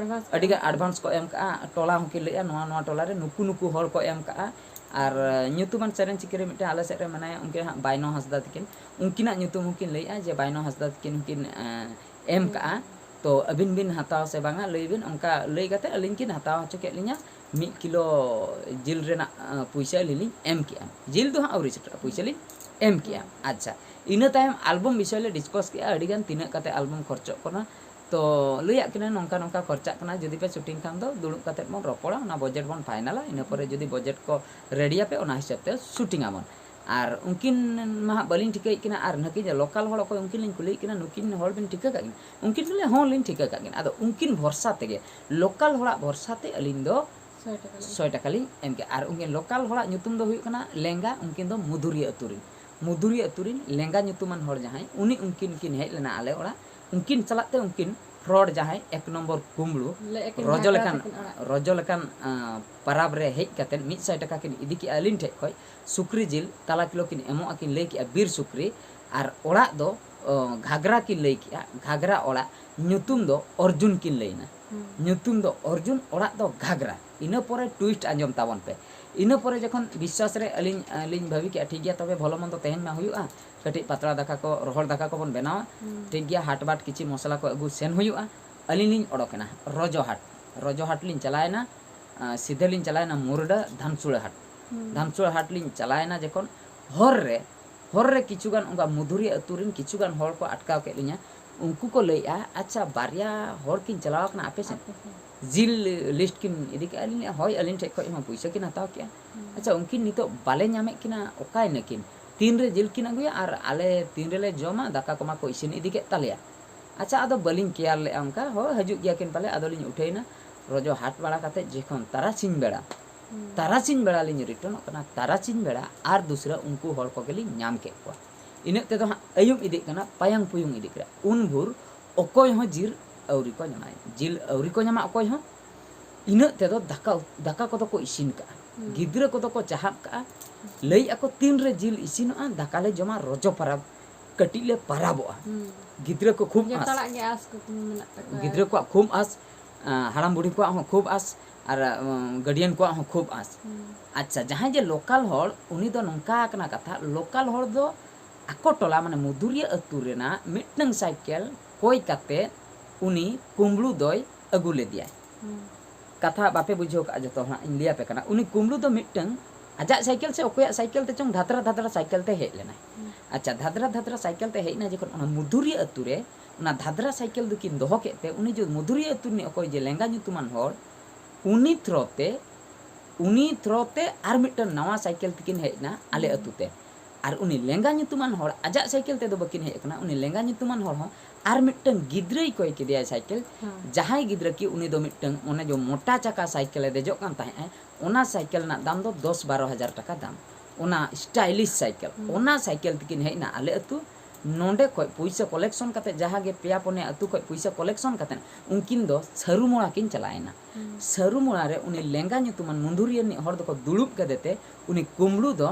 ᱟᱹᱰᱤ ᱜᱟᱱ ᱮᱰᱵᱷᱟᱱᱥ ᱠᱚ ᱮᱢ ᱠᱟᱜᱼᱟ, ᱴᱚᱞᱟ ᱦᱚᱸᱠᱤᱱ ᱞᱟᱹᱭᱮᱜᱼᱟ, ᱱᱚᱣᱟ ᱱᱚᱣᱟ ᱴᱚᱞᱟ ᱨᱮ ᱱᱩᱠᱩ ᱱᱩᱠᱩ ᱦᱚᱲ ᱠᱚ ᱮᱢ ᱠᱟᱜᱼᱟ᱾ ᱟᱨ ᱧᱩᱛᱩᱢᱟᱱ ᱥᱮᱨᱮᱧ ᱪᱤᱠᱟᱹᱨᱤ ᱢᱤᱫᱴᱮᱱ ᱟᱞᱮ ᱥᱮᱫ ᱨᱮ ᱢᱮᱱᱟᱭᱟ, ᱩᱱᱠᱤᱱ ᱦᱟᱸᱜ ᱵᱟᱭᱱᱚ ᱦᱟᱸᱥᱫᱟ ᱛᱟᱹᱠᱤᱱ, ᱩᱱᱠᱤᱱᱟᱜ ᱧᱩᱛᱩᱢ ᱦᱚᱸᱠᱤᱱ ᱞᱟᱹᱭᱮᱜᱼᱟ ᱡᱮ ᱵᱟᱭᱱᱚ ᱦᱟᱸᱥᱫᱟ ᱛᱟᱹᱠᱤᱱ ᱦᱚᱸᱠᱤᱱ ᱮᱸ, ᱮᱢ ᱠᱟᱜᱼᱟ, ᱛᱚ ᱟᱹᱵᱤᱱ ᱵᱤᱱ ᱦᱟᱛᱟᱣᱟ ᱥᱮ ᱵᱟᱝᱟ ᱞᱟᱹᱭ ᱵᱤᱱ᱾ ᱚᱱᱠᱟ ᱞᱟᱹᱭ ᱠᱟᱛᱮᱫ ᱟᱹᱞᱤᱧ ᱠᱤᱱ ᱦᱟᱛᱟᱣ ᱦᱚᱪᱚ ᱠᱮᱫ ᱞᱤᱧᱟ, ᱢᱤᱫ ᱠᱤᱞᱳ ᱡᱤᱞ ᱨᱮᱱᱟᱜ ᱟᱸ, ᱯᱩᱭᱥᱟᱹ ᱟᱹᱞᱤᱧ ᱞᱤᱧ ᱮᱢ ᱠᱮᱜᱼᱟ᱾ ᱡᱤᱞ ᱫᱚ ᱦᱟᱸᱜ ᱟᱹᱣᱨᱤ ᱥᱮᱴᱮᱨᱚᱜᱼᱟ, ᱯᱩᱭᱥᱟᱹ ᱞᱤᱧ ᱮᱢ ᱠᱮᱜᱼᱟ᱾ ᱟᱪᱪᱷᱟ, ᱤᱱᱟᱹ ᱛᱟᱭᱚᱢ ᱟᱞᱵᱚᱢ ᱵᱤᱥᱚᱭ ᱞᱮ ᱰᱤᱥᱠᱟᱥ ᱠᱮᱜᱼᱟ, ᱟᱹᱰᱤᱜᱟᱱ ᱛᱤᱱᱟᱹᱜ ᱠᱟᱛᱮ ᱟᱞᱵᱚᱢ ᱠᱷᱚᱨᱪᱚᱜ ᱠᱟᱱᱟ᱾ ᱛᱚ ᱞᱟᱹᱭᱟᱜ ᱠᱤᱱᱟ ᱱᱚᱝᱠᱟ ᱱᱚᱝᱠᱟ ᱠᱷᱚᱨᱪᱟᱜ ᱠᱟᱱᱟ, ᱡᱩᱫᱤ ᱯᱮ ᱥᱩᱴᱤᱝ ᱠᱷᱟᱱ ᱫᱚ ᱫᱩᱲᱩᱵ ᱠᱟᱛᱮᱫ ᱵᱚᱱ ᱨᱚᱯᱚᱲᱟ, ᱚᱱᱟ ᱵᱚᱡᱮᱴ ᱵᱚᱱ ᱯᱷᱟᱭᱱᱟᱞᱟ, ᱤᱱᱟᱹ ᱯᱚᱨᱮ ᱡᱩᱫᱤ ᱵᱚᱡᱮᱴ ᱠᱚ ᱨᱮᱰᱤᱭᱟᱯᱮ ᱚᱱᱟ ᱦᱤᱥᱟᱹᱵ ᱛᱮ ᱥᱩᱴᱤᱝ ᱟᱵᱚᱱ᱾ ᱟᱨ ᱩᱱᱠᱤᱱ ᱢᱟ ᱦᱟᱸᱜ ᱵᱟᱹᱞᱤᱧ ᱴᱷᱤᱠᱟᱹᱭᱮᱫ ᱠᱤᱱᱟ, ᱟᱨ ᱱᱩᱠᱤᱱ ᱡᱮ ᱞᱳᱠᱟᱞ ᱦᱚᱲ ᱚᱠᱚᱭ ᱩᱱᱠᱤᱱ ᱞᱤᱧ ᱠᱩᱞᱤᱭᱮᱫ ᱠᱤᱱᱟ, ᱱᱩᱠᱤᱱ ᱦᱚᱲ ᱵᱤᱱ ᱴᱷᱤᱠᱟᱹ ᱠᱟᱜ ᱠᱤᱱᱟ? ᱩᱱᱠᱤᱱ ᱠᱤᱱ ᱞᱟᱹᱭᱟ, "ᱦᱚᱸ ᱞᱤᱧ ᱴᱷᱤᱠᱟᱹ ᱠᱟᱜ ᱠᱤᱱᱟ᱾" ᱟᱫᱚ ᱩᱱᱠᱤᱱ ᱵᱷᱚᱨᱥᱟ ᱛᱮᱜᱮ, ᱞᱳᱠᱟᱞ ᱦᱚᱲᱟᱜ ᱵᱷᱚᱨᱥᱟ ᱛᱮ ᱟᱹᱞᱤᱧ ᱫᱚ ᱥᱚᱭ ᱴᱟᱠᱟ ᱞᱤᱧ ᱥᱚᱭ ᱴᱟᱠᱟ ᱞᱤᱧ ᱮᱢ ᱠᱮᱜᱼᱟ᱾ ᱟᱨ ᱩᱱᱠᱤᱱ ᱞᱳᱠᱟᱞ ᱦᱚᱲᱟᱜ ᱧᱩᱛᱩᱢ ᱫᱚ ᱦᱩᱭᱩᱜ ᱠᱟᱱᱟ ᱞᱮᱸᱜᱟ, ᱩᱱᱠᱤᱱ ᱫᱚ ᱢᱩᱫᱩᱨᱤᱭᱟᱹ ᱟᱹᱛᱩ ᱨᱤᱱ, ᱢᱩᱫᱩᱨᱤᱭᱟᱹ ᱟᱹᱛᱩ ᱨᱤᱱ ᱞᱮᱸᱜᱟ ᱧᱩᱛᱩᱢᱟᱱ ᱦᱚᱲ ᱡᱟᱦᱟᱸᱭ, ᱩᱱᱤ ᱩᱱᱠᱤᱱ ᱠᱤᱱ ᱦᱮᱡ ᱞᱮᱱᱟ ᱟᱞᱮ ᱚᱲᱟᱜ᱾ ᱩᱱᱠᱤᱱ ᱥᱟᱞᱟᱜ ᱛᱮ ᱩᱱᱠᱤᱱ ᱯᱷᱨᱚᱰ ᱡᱟᱦᱟᱸᱭ ᱮᱠ ᱱᱚᱢᱵᱚᱨ ᱠᱩᱢᱵᱽᱲᱩ, ᱞᱮ ᱮᱠᱮᱱ ᱨᱚᱡᱚ ᱜᱷᱟᱜᱽᱨᱟ ᱞᱮᱠᱟᱱ, ᱛᱟᱹᱠᱤᱱ ᱚᱲᱟᱜ᱾ ᱨᱚᱡᱚ ᱞᱮᱠᱟᱱ, ᱟᱸ, ᱯᱟᱨᱟᱵᱽ ᱨᱮ ᱦᱮᱡ ᱠᱟᱛᱮᱫ ᱢᱤᱫ ᱥᱟᱭ ᱴᱟᱠᱟ ᱠᱤᱱ ᱤᱫᱤ ᱠᱮᱜᱼᱟ ᱟᱹᱞᱤᱧ ᱴᱷᱮᱡ ᱠᱷᱚᱡ, ᱥᱩᱠᱨᱤ ᱡᱤᱞ ᱛᱟᱞᱟ ᱠᱤᱞᱳ ᱠᱤᱱ ᱮᱢᱚᱜᱼᱟ ᱠᱤᱱ ᱞᱟᱹᱭ ᱠᱮᱜᱼᱟ ᱵᱤᱨ ᱥᱩᱠᱨᱤ, ᱟᱨ ᱚᱲᱟᱜ ᱫᱚ, ᱚ, ᱜᱷᱟᱜᱽᱨᱟ ᱠᱤᱱ ᱞᱟᱹᱭ ᱠᱮᱜᱼᱟ, ᱜᱷᱟᱜᱽᱨᱟ ᱚᱲᱟᱜ, ᱧᱩᱛᱩᱢ ᱫᱚ ᱚᱨᱡᱩᱱ ᱠᱤᱱ ᱞᱟᱹᱭᱱᱟ᱾ ᱦᱩᱸ᱾ ᱧᱩᱛᱩᱢ ᱫᱚ ᱚᱨᱡᱩᱱ, ᱚᱲᱟᱜ ᱫᱚ ᱜᱷᱟᱜᱽᱨᱟ᱾ ᱤᱱᱟᱹ ᱯᱚᱨᱮ ᱴᱩᱭᱤᱥᱴ ᱟᱸᱡᱚᱢ ᱛᱟᱵᱚᱱ ᱯᱮ᱾ ᱤᱱᱟᱹ ᱯᱚᱨᱮ ᱡᱚᱠᱷᱚᱱ ᱵᱤᱥᱣᱟᱥ ᱨᱮ ᱟᱹᱞᱤᱧ, ᱟᱹᱞᱤᱧ ᱵᱷᱟᱹᱵᱤ ᱠᱮᱜᱼᱟ, ᱴᱷᱤᱠ ᱜᱮᱭᱟ, ᱛᱚᱵᱮ ᱵᱷᱚᱞᱚ ᱢᱚᱱᱫᱚ ᱛᱮᱦᱮᱧ ᱢᱟ ᱦᱩᱭᱩᱜᱼᱟ, ᱠᱟᱹᱴᱤᱡ ᱯᱟᱛᱲᱟ ᱫᱟᱠᱟ ᱠᱚ, ᱨᱚᱦᱚᱲ ᱫᱟᱠᱟ ᱠᱚᱵᱚᱱ ᱵᱮᱱᱟᱣᱟ᱾ ᱦᱩᱸ᱾ ᱴᱷᱤᱠ ᱜᱮᱭᱟ, ᱦᱟᱴ ᱵᱟᱴ ᱠᱤᱪᱷᱤ ᱢᱚᱥᱞᱟ ᱠᱚ ᱟᱹᱜᱩ ᱥᱮᱱ ᱦᱩᱭᱩᱜᱼᱟ᱾ ᱟᱹᱞᱤᱧ ᱞᱤᱧ ᱚᱰᱚᱠᱮᱱᱟ ᱨᱚᱡᱚ ᱦᱟᱴ᱾ ᱨᱚᱡᱚ ᱦᱟᱴ ᱞᱤᱧ ᱪᱟᱞᱟᱣᱮᱱᱟ, ᱟᱸ, ᱥᱤᱫᱷᱟᱹ ᱞᱤᱧ ᱪᱟᱞᱟᱣᱮᱱᱟ ᱢᱩᱨᱰᱟᱹ ᱫᱷᱟᱱᱥᱩᱲᱟᱹ ᱦᱟᱴ᱾ ᱦᱩᱸ᱾ ᱫᱷᱟᱱᱥᱩᱲᱟᱹ ᱦᱟᱴ ᱞᱤᱧ ᱪᱟᱞᱟᱣᱮᱱᱟ ᱡᱚᱠᱷᱚᱱ, ᱦᱚᱨ ᱨᱮ, ᱦᱚᱨ ᱨᱮ ᱠᱤᱪᱷᱩ ᱜᱟᱱ ᱚᱱᱠᱟ ᱢᱩᱫᱷᱩᱨᱤᱭᱟᱹ ᱟᱹᱛᱩ ᱨᱮᱱ ᱠᱤᱪᱷᱩ ᱜᱟᱱ ᱦᱚᱲ ᱠᱚ ᱟᱴᱠᱟᱣ ᱠᱮᱫ ᱞᱤᱧᱟ᱾ ᱩᱱᱠᱩ ᱠᱚ ᱞᱟᱹᱭᱮᱜᱼᱟ, "ᱟᱪᱪᱷᱟ, ᱵᱟᱨᱭᱟ ᱦᱚᱲ ᱠᱤᱱ ᱪᱟᱞᱟᱣ ᱟᱠᱟᱱᱟ ᱟᱯᱮ ᱥᱮᱫ? ᱟᱯᱮ ᱥᱮᱫ᱾ ᱡᱤᱞ ᱞᱤᱥᱴ ᱠᱤᱱ ᱤᱫᱤ ᱠᱮᱜᱼᱟ?" ᱟᱹᱞᱤᱧ ᱞᱟᱹᱭᱮᱜᱼᱟ, "ᱦᱳᱭ, ᱟᱹᱞᱤᱧ ᱴᱷᱮᱡ ᱠᱷᱚᱡ ᱦᱚᱸ ᱯᱩᱭᱥᱟᱹ ᱠᱤᱱ ᱦᱟᱛᱟᱣ ᱠᱮᱜᱼᱟ᱾ ᱦᱩᱸ᱾ ᱟᱪᱪᱷᱟ, ᱩᱱᱠᱤᱱ ᱱᱤᱛᱚᱜ ᱵᱟᱞᱮ ᱧᱟᱢᱮᱫ ᱠᱤᱱᱟ, ᱚᱠᱟᱭ ᱱᱟᱹᱠᱤᱱ? ᱛᱤᱱ ᱨᱮ ᱡᱤᱞ ᱠᱤᱱ ᱟᱹᱜᱩᱭᱟ ᱟᱨ ᱟᱞᱮ ᱛᱤᱱ ᱨᱮᱞᱮ ᱡᱚᱢᱟ, ᱫᱟᱠᱟ ᱠᱚᱢᱟ ᱠᱚ ᱤᱥᱤᱱ ᱤᱫᱤ ᱠᱮᱫ ᱛᱟᱞᱮᱭᱟ?" ᱟᱪᱪᱷᱟ, ᱟᱫᱚ ᱵᱟᱹᱞᱤᱧ ᱠᱮᱭᱟᱨ ᱞᱮᱜᱼᱟ ᱚᱱᱠᱟ, ᱦᱳᱭ, ᱦᱤᱡᱩᱜ ᱜᱮᱭᱟ ᱠᱤᱱ ᱯᱟᱞᱮ, ᱟᱫᱚ ᱞᱤᱧ ᱩᱴᱷᱟᱹᱭᱮᱱᱟ᱾ ᱨᱚᱡᱚ ᱦᱟᱴ ᱵᱟᱲᱟ ᱠᱟᱛᱮᱫ ᱡᱚᱠᱷᱚᱱ ᱛᱟᱨᱟᱥᱤᱧ ᱵᱮᱲᱟ, ᱦᱩᱸ᱾ ᱛᱟᱨᱟᱥᱤᱧ ᱵᱮᱲᱟ ᱞᱤᱧ ᱨᱤᱴᱟᱨᱱᱚᱜ ᱠᱟᱱᱟ, ᱛᱟᱨᱟᱥᱤᱧ ᱵᱮᱲᱟ ᱟᱨ ᱫᱩᱥᱨᱟ ᱩᱱᱠᱩ ᱦᱚᱲ ᱠᱚᱜᱮ ᱞᱤᱧ ᱧᱟᱢ ᱠᱮᱫ ᱠᱚᱣᱟ᱾ ᱤᱱᱟᱹᱜ ᱛᱮᱫᱚ ᱦᱟᱸᱜ ᱟᱹᱭᱩᱵ ᱤᱫᱤᱜ ᱠᱟᱱᱟ, ᱯᱟᱭᱟᱝ ᱯᱩᱭᱩᱝ ᱤᱫᱤᱜ ᱠᱟᱱᱟ᱾ ᱩᱱ ᱵᱷᱳᱨ ᱚᱠᱚᱭ ᱦᱚᱸ ᱡᱤᱞ ᱟᱹᱣᱨᱤ ᱠᱚ ᱧᱟᱢᱟ, ᱡᱤᱞ ᱟᱹᱣᱨᱤ ᱠᱚ ᱧᱟᱢᱟ ᱚᱠᱚᱭ ᱦᱚᱸ᱾ ᱤᱱᱟᱹᱜ ᱛᱮᱫᱚ ᱫᱟᱠᱟ, ᱫᱟᱠᱟ ᱠᱚᱫᱚ ᱠᱚ ᱤᱥᱤᱱ ᱠᱟᱜᱼᱟ, ᱦᱩᱸ᱾ ᱜᱤᱫᱽᱨᱟᱹ ᱠᱚᱫᱚ ᱠᱚ ᱪᱟᱦᱟᱵ ᱠᱟᱜᱼᱟ, ᱞᱟᱹᱭᱮᱫᱼᱟ ᱠᱚ, "ᱛᱤᱱ ᱨᱮ ᱡᱤᱞ ᱤᱥᱤᱱᱚᱜᱼᱟ, ᱫᱟᱠᱟ ᱞᱮ ᱡᱚᱢᱟ, ᱨᱚᱡᱚ ᱯᱟᱨᱟᱵᱽ ᱠᱟᱹᱴᱤᱡ ᱞᱮ ᱯᱟᱨᱟᱵᱚᱜᱼᱟ᱾" ᱦᱩᱸ᱾ ᱜᱤᱫᱽᱨᱟᱹ ᱠᱚ ᱠᱷᱩᱵ ᱟᱸᱥ᱾ ᱡᱚᱛᱚ ᱦᱚᱲᱟᱜ ᱜᱮ ᱟᱸᱥ ᱠᱩᱠᱢᱩ ᱢᱮᱱᱟᱜ ᱛᱟᱠᱚᱣᱟ᱾ ᱜᱤᱫᱽᱨᱟᱹ ᱠᱚᱣᱟᱜ ᱠᱷᱩᱵ ᱟᱸᱥ, ᱟᱸ, ᱦᱟᱲᱟᱢ ᱵᱩᱲᱦᱤ ᱠᱚᱣᱟᱜ ᱦᱚᱸ ᱠᱷᱩᱵ ᱟᱸᱥ, ᱟᱨ, ᱩᱸ, ᱜᱟᱨᱰᱤᱭᱟᱱ ᱠᱚᱣᱟᱜ ᱦᱚᱸ ᱠᱷᱩᱵ ᱟᱸᱥ᱾ ᱦᱩᱸ᱾ ᱟᱪᱪᱷᱟ, ᱡᱟᱦᱟᱸᱭ ᱡᱮ ᱞᱳᱠᱟᱞ ᱦᱚᱲ, ᱩᱱᱤ ᱫᱚ ᱱᱚᱝᱠᱟ ᱠᱟᱱᱟ ᱠᱟᱛᱷᱟ, ᱞᱳᱠᱟᱞ ᱦᱚᱲ ᱫᱚ ᱟᱠᱚ ᱴᱚᱞᱟ, ᱢᱟᱱᱮ ᱢᱩᱫᱩᱨᱤᱭᱟᱹ ᱟᱹᱛᱩ ᱨᱮᱱᱟᱜ ᱢᱤᱫᱴᱟᱝ ᱥᱟᱭᱠᱮᱞ ᱠᱚᱭ ᱠᱟᱛᱮ ᱩᱱᱤ ᱠᱩᱢᱵᱽᱲᱩ ᱫᱚᱭ ᱟᱹᱜᱩ ᱞᱮᱫᱮᱭᱟᱭ᱾ ᱦᱩᱸ᱾ ᱠᱟᱛᱷᱟ ᱵᱟᱯᱮ ᱵᱩᱡᱷᱟᱹᱣ ᱠᱟᱜᱼᱟ, ᱡᱚᱛᱚ ᱦᱚᱲᱟᱜ ᱤᱧ ᱞᱟᱹᱭ ᱟᱯᱮ ᱠᱟᱱᱟ᱾ ᱩᱱᱤ ᱠᱩᱢᱵᱽᱲᱩ ᱫᱚ ᱢᱤᱫᱴᱟᱝ ᱟᱡᱟᱜ ᱥᱟᱭᱠᱮᱞ ᱥᱮ ᱚᱠᱚᱭᱟᱜ ᱥᱟᱭᱠᱮᱞ ᱛᱮ ᱪᱚᱝ ᱫᱷᱟᱫᱽᱨᱟ ᱫᱷᱟᱫᱽᱨᱟ ᱥᱟᱭᱠᱮᱞ ᱛᱮ ᱦᱮᱡ ᱞᱮᱱᱟᱭ᱾ ᱦᱩᱸ᱾ ᱟᱪᱪᱷᱟ, ᱫᱷᱟᱫᱽᱨᱟ ᱫᱷᱟᱫᱽᱨᱟ ᱥᱟᱭᱠᱮᱞ ᱛᱮ ᱦᱮᱡ ᱮᱱᱟᱭ ᱡᱚᱠᱷᱚᱱ, ᱚᱱᱟ ᱢᱩᱫᱩᱨᱤᱭᱟᱹ ᱟᱹᱛᱩ ᱨᱮ ᱚᱱᱟ ᱫᱷᱟᱫᱽᱨᱟ ᱥᱟᱭᱠᱮᱞ ᱫᱚᱠᱤᱱ ᱫᱚᱦᱚ ᱠᱮᱫ ᱛᱮ, ᱩᱱᱤ ᱡᱮ ᱢᱩᱫᱩᱨᱤᱭᱟᱹ ᱟᱹᱛᱩ ᱨᱤᱱᱤᱡ ᱚᱠᱚᱭ ᱡᱮ ᱞᱮᱸᱜᱟ ᱧᱩᱛᱩᱢᱟᱱ ᱦᱚᱲ, ᱩᱱᱤ ᱛᱷᱨᱚ ᱛᱮ, ᱩᱱᱤ ᱛᱷᱨᱚ ᱛᱮ ᱟᱨ ᱢᱤᱫᱴᱟᱝ ᱱᱟᱣᱟ ᱥᱟᱭᱠᱮᱞ ᱛᱮᱠᱤᱱ ᱦᱮᱡ ᱮᱱᱟ ᱟᱞᱮ ᱦᱩᱸ᱾ ᱟᱹᱛᱩ ᱛᱮ᱾ ᱟᱨ ᱩᱱᱤ ᱞᱮᱸᱜᱟ ᱧᱩᱛᱩᱢᱟᱱ ᱦᱚᱲ ᱟᱡᱟᱜ ᱥᱟᱭᱠᱮᱞ ᱛᱮᱫᱚ ᱵᱟᱹᱠᱤᱱ ᱦᱮᱡ ᱟᱠᱟᱱᱟ, ᱩᱱᱤ ᱞᱮᱸᱜᱟ ᱧᱩᱛᱩᱢᱟᱱ ᱦᱚᱲ ᱦᱚᱸ ᱟᱨ ᱢᱤᱫᱴᱟᱝ ᱜᱤᱫᱽᱨᱟᱹᱭ ᱠᱚᱭ ᱠᱮᱫᱮᱭᱟ ᱥᱟᱭᱠᱮᱞ, ᱦᱮᱸ᱾ ᱡᱟᱦᱟᱸᱭ ᱜᱤᱫᱽᱨᱟᱹ ᱠᱤ ᱩᱱᱤ ᱫᱚ ᱢᱤᱫᱴᱟᱝ ᱚᱱᱮ ᱡᱮ ᱢᱚᱴᱟ ᱪᱟᱠᱟ ᱥᱟᱭᱠᱮᱞᱮ ᱫᱮᱡᱚᱜ ᱠᱟᱱ ᱛᱟᱦᱮᱸᱫ, ᱚᱱᱟ ᱥᱟᱭᱠᱮᱞ ᱨᱮᱱᱟᱜ ᱫᱟᱢ ᱫᱚ ᱫᱚᱥ ᱵᱟᱨᱚ ᱦᱟᱡᱟᱨ ᱴᱟᱠᱟ ᱫᱟᱢ, ᱚᱱᱟ ᱥᱴᱟᱭᱞᱤᱥ ᱥᱟᱭᱠᱮᱞ᱾ ᱦᱩᱸ᱾ ᱚᱱᱟ ᱥᱟᱭᱠᱮᱞ ᱛᱮᱠᱤᱱ ᱦᱮᱡ ᱮᱱᱟ ᱟᱞᱮ ᱟᱹᱛᱩ᱾ ᱱᱚᱸᱰᱮ ᱠᱷᱚᱡ ᱯᱩᱭᱥᱟᱹ ᱠᱚᱞᱮᱠᱥᱚᱱ ᱠᱟᱛᱮ, ᱡᱟᱦᱟᱸ ᱜᱮ ᱯᱮᱭᱟ ᱯᱩᱱᱭᱟ ᱟᱹᱛᱩ ᱠᱷᱚᱡ ᱯᱩᱭᱥᱟᱹ ᱠᱚᱞᱮᱠᱥᱚᱱ ᱠᱟᱛᱮ ᱩᱱᱠᱤᱱ ᱫᱚ ᱥᱟᱹᱨᱩᱢᱚᱲᱟ ᱠᱤᱱ ᱪᱟᱞᱟᱣ ᱮᱱᱟ᱾ ᱦᱩᱸ᱾ ᱥᱟᱹᱨᱩᱢᱚᱲᱟ ᱨᱮ ᱩᱱᱤ ᱞᱮᱸᱜᱟ ᱧᱩᱛᱩᱢᱟᱱ ᱢᱩᱸᱫᱷᱩᱨᱤᱭᱟᱹ ᱨᱤᱱᱤᱡ ᱦᱚᱲ ᱫᱚᱠᱚ ᱫᱩᱲᱩᱵ ᱠᱮᱫᱮ ᱛᱮ, ᱩᱱᱤ ᱠᱩᱢᱵᱽᱲᱩ ᱫᱚ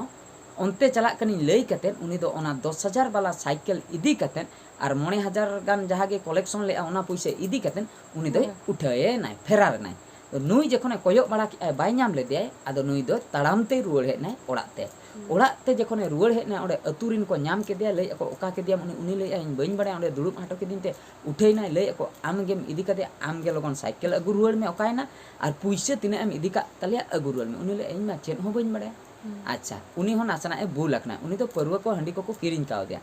ᱚᱱᱛᱮ ᱪᱟᱞᱟᱜ ᱠᱟᱹᱱᱟᱹᱧ ᱞᱟᱹᱭ ᱠᱟᱛᱮ, ᱩᱱᱤ ᱫᱚ ᱚᱱᱟ ᱫᱚᱥ ᱦᱟᱡᱟᱨ ᱵᱟᱞᱟ ᱥᱟᱭᱠᱮᱞ ᱤᱫᱤ ᱠᱟᱛᱮ ᱟᱨ ᱢᱚᱬᱮ ᱦᱟᱡᱟᱨ ᱜᱟᱱ ᱡᱟᱦᱟᱸ ᱜᱮ ᱠᱚᱞᱮᱠᱥᱚᱱ ᱞᱮᱫᱼᱟ, ᱚᱱᱟ ᱯᱩᱭᱥᱟᱹ ᱤᱫᱤ ᱠᱟᱛᱮ ᱩᱱᱤ ᱫᱚᱭ ᱦᱮᱸ᱾ ᱩᱴᱷᱟᱹᱣ ᱮᱱᱟᱭ, ᱯᱷᱮᱨᱟᱨ ᱮᱱᱟᱭ᱾ ᱛᱚ ᱱᱩᱭ ᱡᱚᱠᱷᱚᱱᱮ ᱠᱚᱭᱚᱜ ᱵᱟᱲᱟ ᱠᱮᱜᱼᱟᱭ, ᱵᱟᱭ ᱧᱟᱢ ᱞᱮᱫᱮᱭᱟᱭ, ᱟᱫᱚ ᱱᱩᱭ ᱫᱚ ᱛᱟᱲᱟᱢ ᱛᱮᱭ ᱨᱩᱣᱟᱹᱲ ᱦᱮᱡ ᱮᱱᱟᱭ ᱚᱲᱟᱜ ᱛᱮ᱾ ᱦᱩᱸ᱾ ᱚᱲᱟᱜ ᱛᱮ ᱡᱚᱠᱷᱚᱱᱮ ᱨᱩᱣᱟᱹᱲ ᱦᱮᱡ ᱮᱱᱟᱭ, ᱚᱸᱰᱮ ᱟᱹᱛᱩ ᱨᱤᱱ ᱠᱚ ᱧᱟᱢ ᱠᱮᱫᱮᱭᱟ, ᱞᱟᱹᱭᱮᱫᱼᱟ ᱠᱚ, "ᱚᱠᱟ ᱠᱮᱫᱮᱭᱟᱢ?" ᱩᱱᱤ, ᱩᱱᱤ ᱞᱟᱹᱭᱮᱫᱼᱟ, "ᱤᱧ ᱵᱟᱹᱧ ᱵᱟᱲᱟᱭᱟ, ᱚᱸᱰᱮ ᱫᱩᱲᱩᱵ ᱦᱚᱴᱚ ᱠᱤᱫᱤᱧ ᱛᱮ ᱩᱴᱷᱟᱹᱭᱮᱱᱟᱭ᱾" ᱞᱟᱹᱭᱮᱫᱼᱟ ᱠᱚ, "ᱟᱢ ᱜᱮᱢ ᱤᱫᱤ ᱠᱟᱫᱮᱭᱟ, ᱟᱢ ᱜᱮ ᱞᱚᱜᱚᱱ ᱥᱟᱭᱠᱮᱞ ᱟᱹᱜᱩ ᱨᱩᱣᱟᱹᱲ ᱢᱮ, ᱚᱠᱟᱭᱮᱱᱟ? ᱟᱨ ᱯᱩᱭᱥᱟᱹ ᱛᱤᱱᱟᱹᱜ ᱮᱢ ᱤᱫᱤ ᱠᱟᱜ ᱛᱟᱞᱮᱭᱟ, ᱟᱹᱜᱩ ᱨᱩᱣᱟᱹᱲ ᱢᱮ᱾" ᱩᱱᱤ ᱞᱟᱹᱭᱮᱫᱼᱟ, "ᱤᱧ ᱢᱟ ᱪᱮᱫ ᱦᱚᱸ ᱵᱟᱹᱧ ᱵᱟᱲᱟᱭᱟ᱾" ᱦᱩᱸ᱾ ᱟᱪᱪᱷᱟ, ᱩᱱᱤ ᱦᱚᱸ ᱱᱟᱥᱮᱱᱟᱜ ᱮ ᱵᱷᱩᱞ ᱟᱠᱟᱱᱟ, ᱩᱱᱤ ᱫᱚ ᱯᱟᱹᱨᱣᱟᱹ ᱠᱚ ᱦᱟᱺᱰᱤ ᱠᱚᱠᱚ ᱠᱤᱨᱤᱧ ᱠᱟᱣᱫᱮᱭᱟ᱾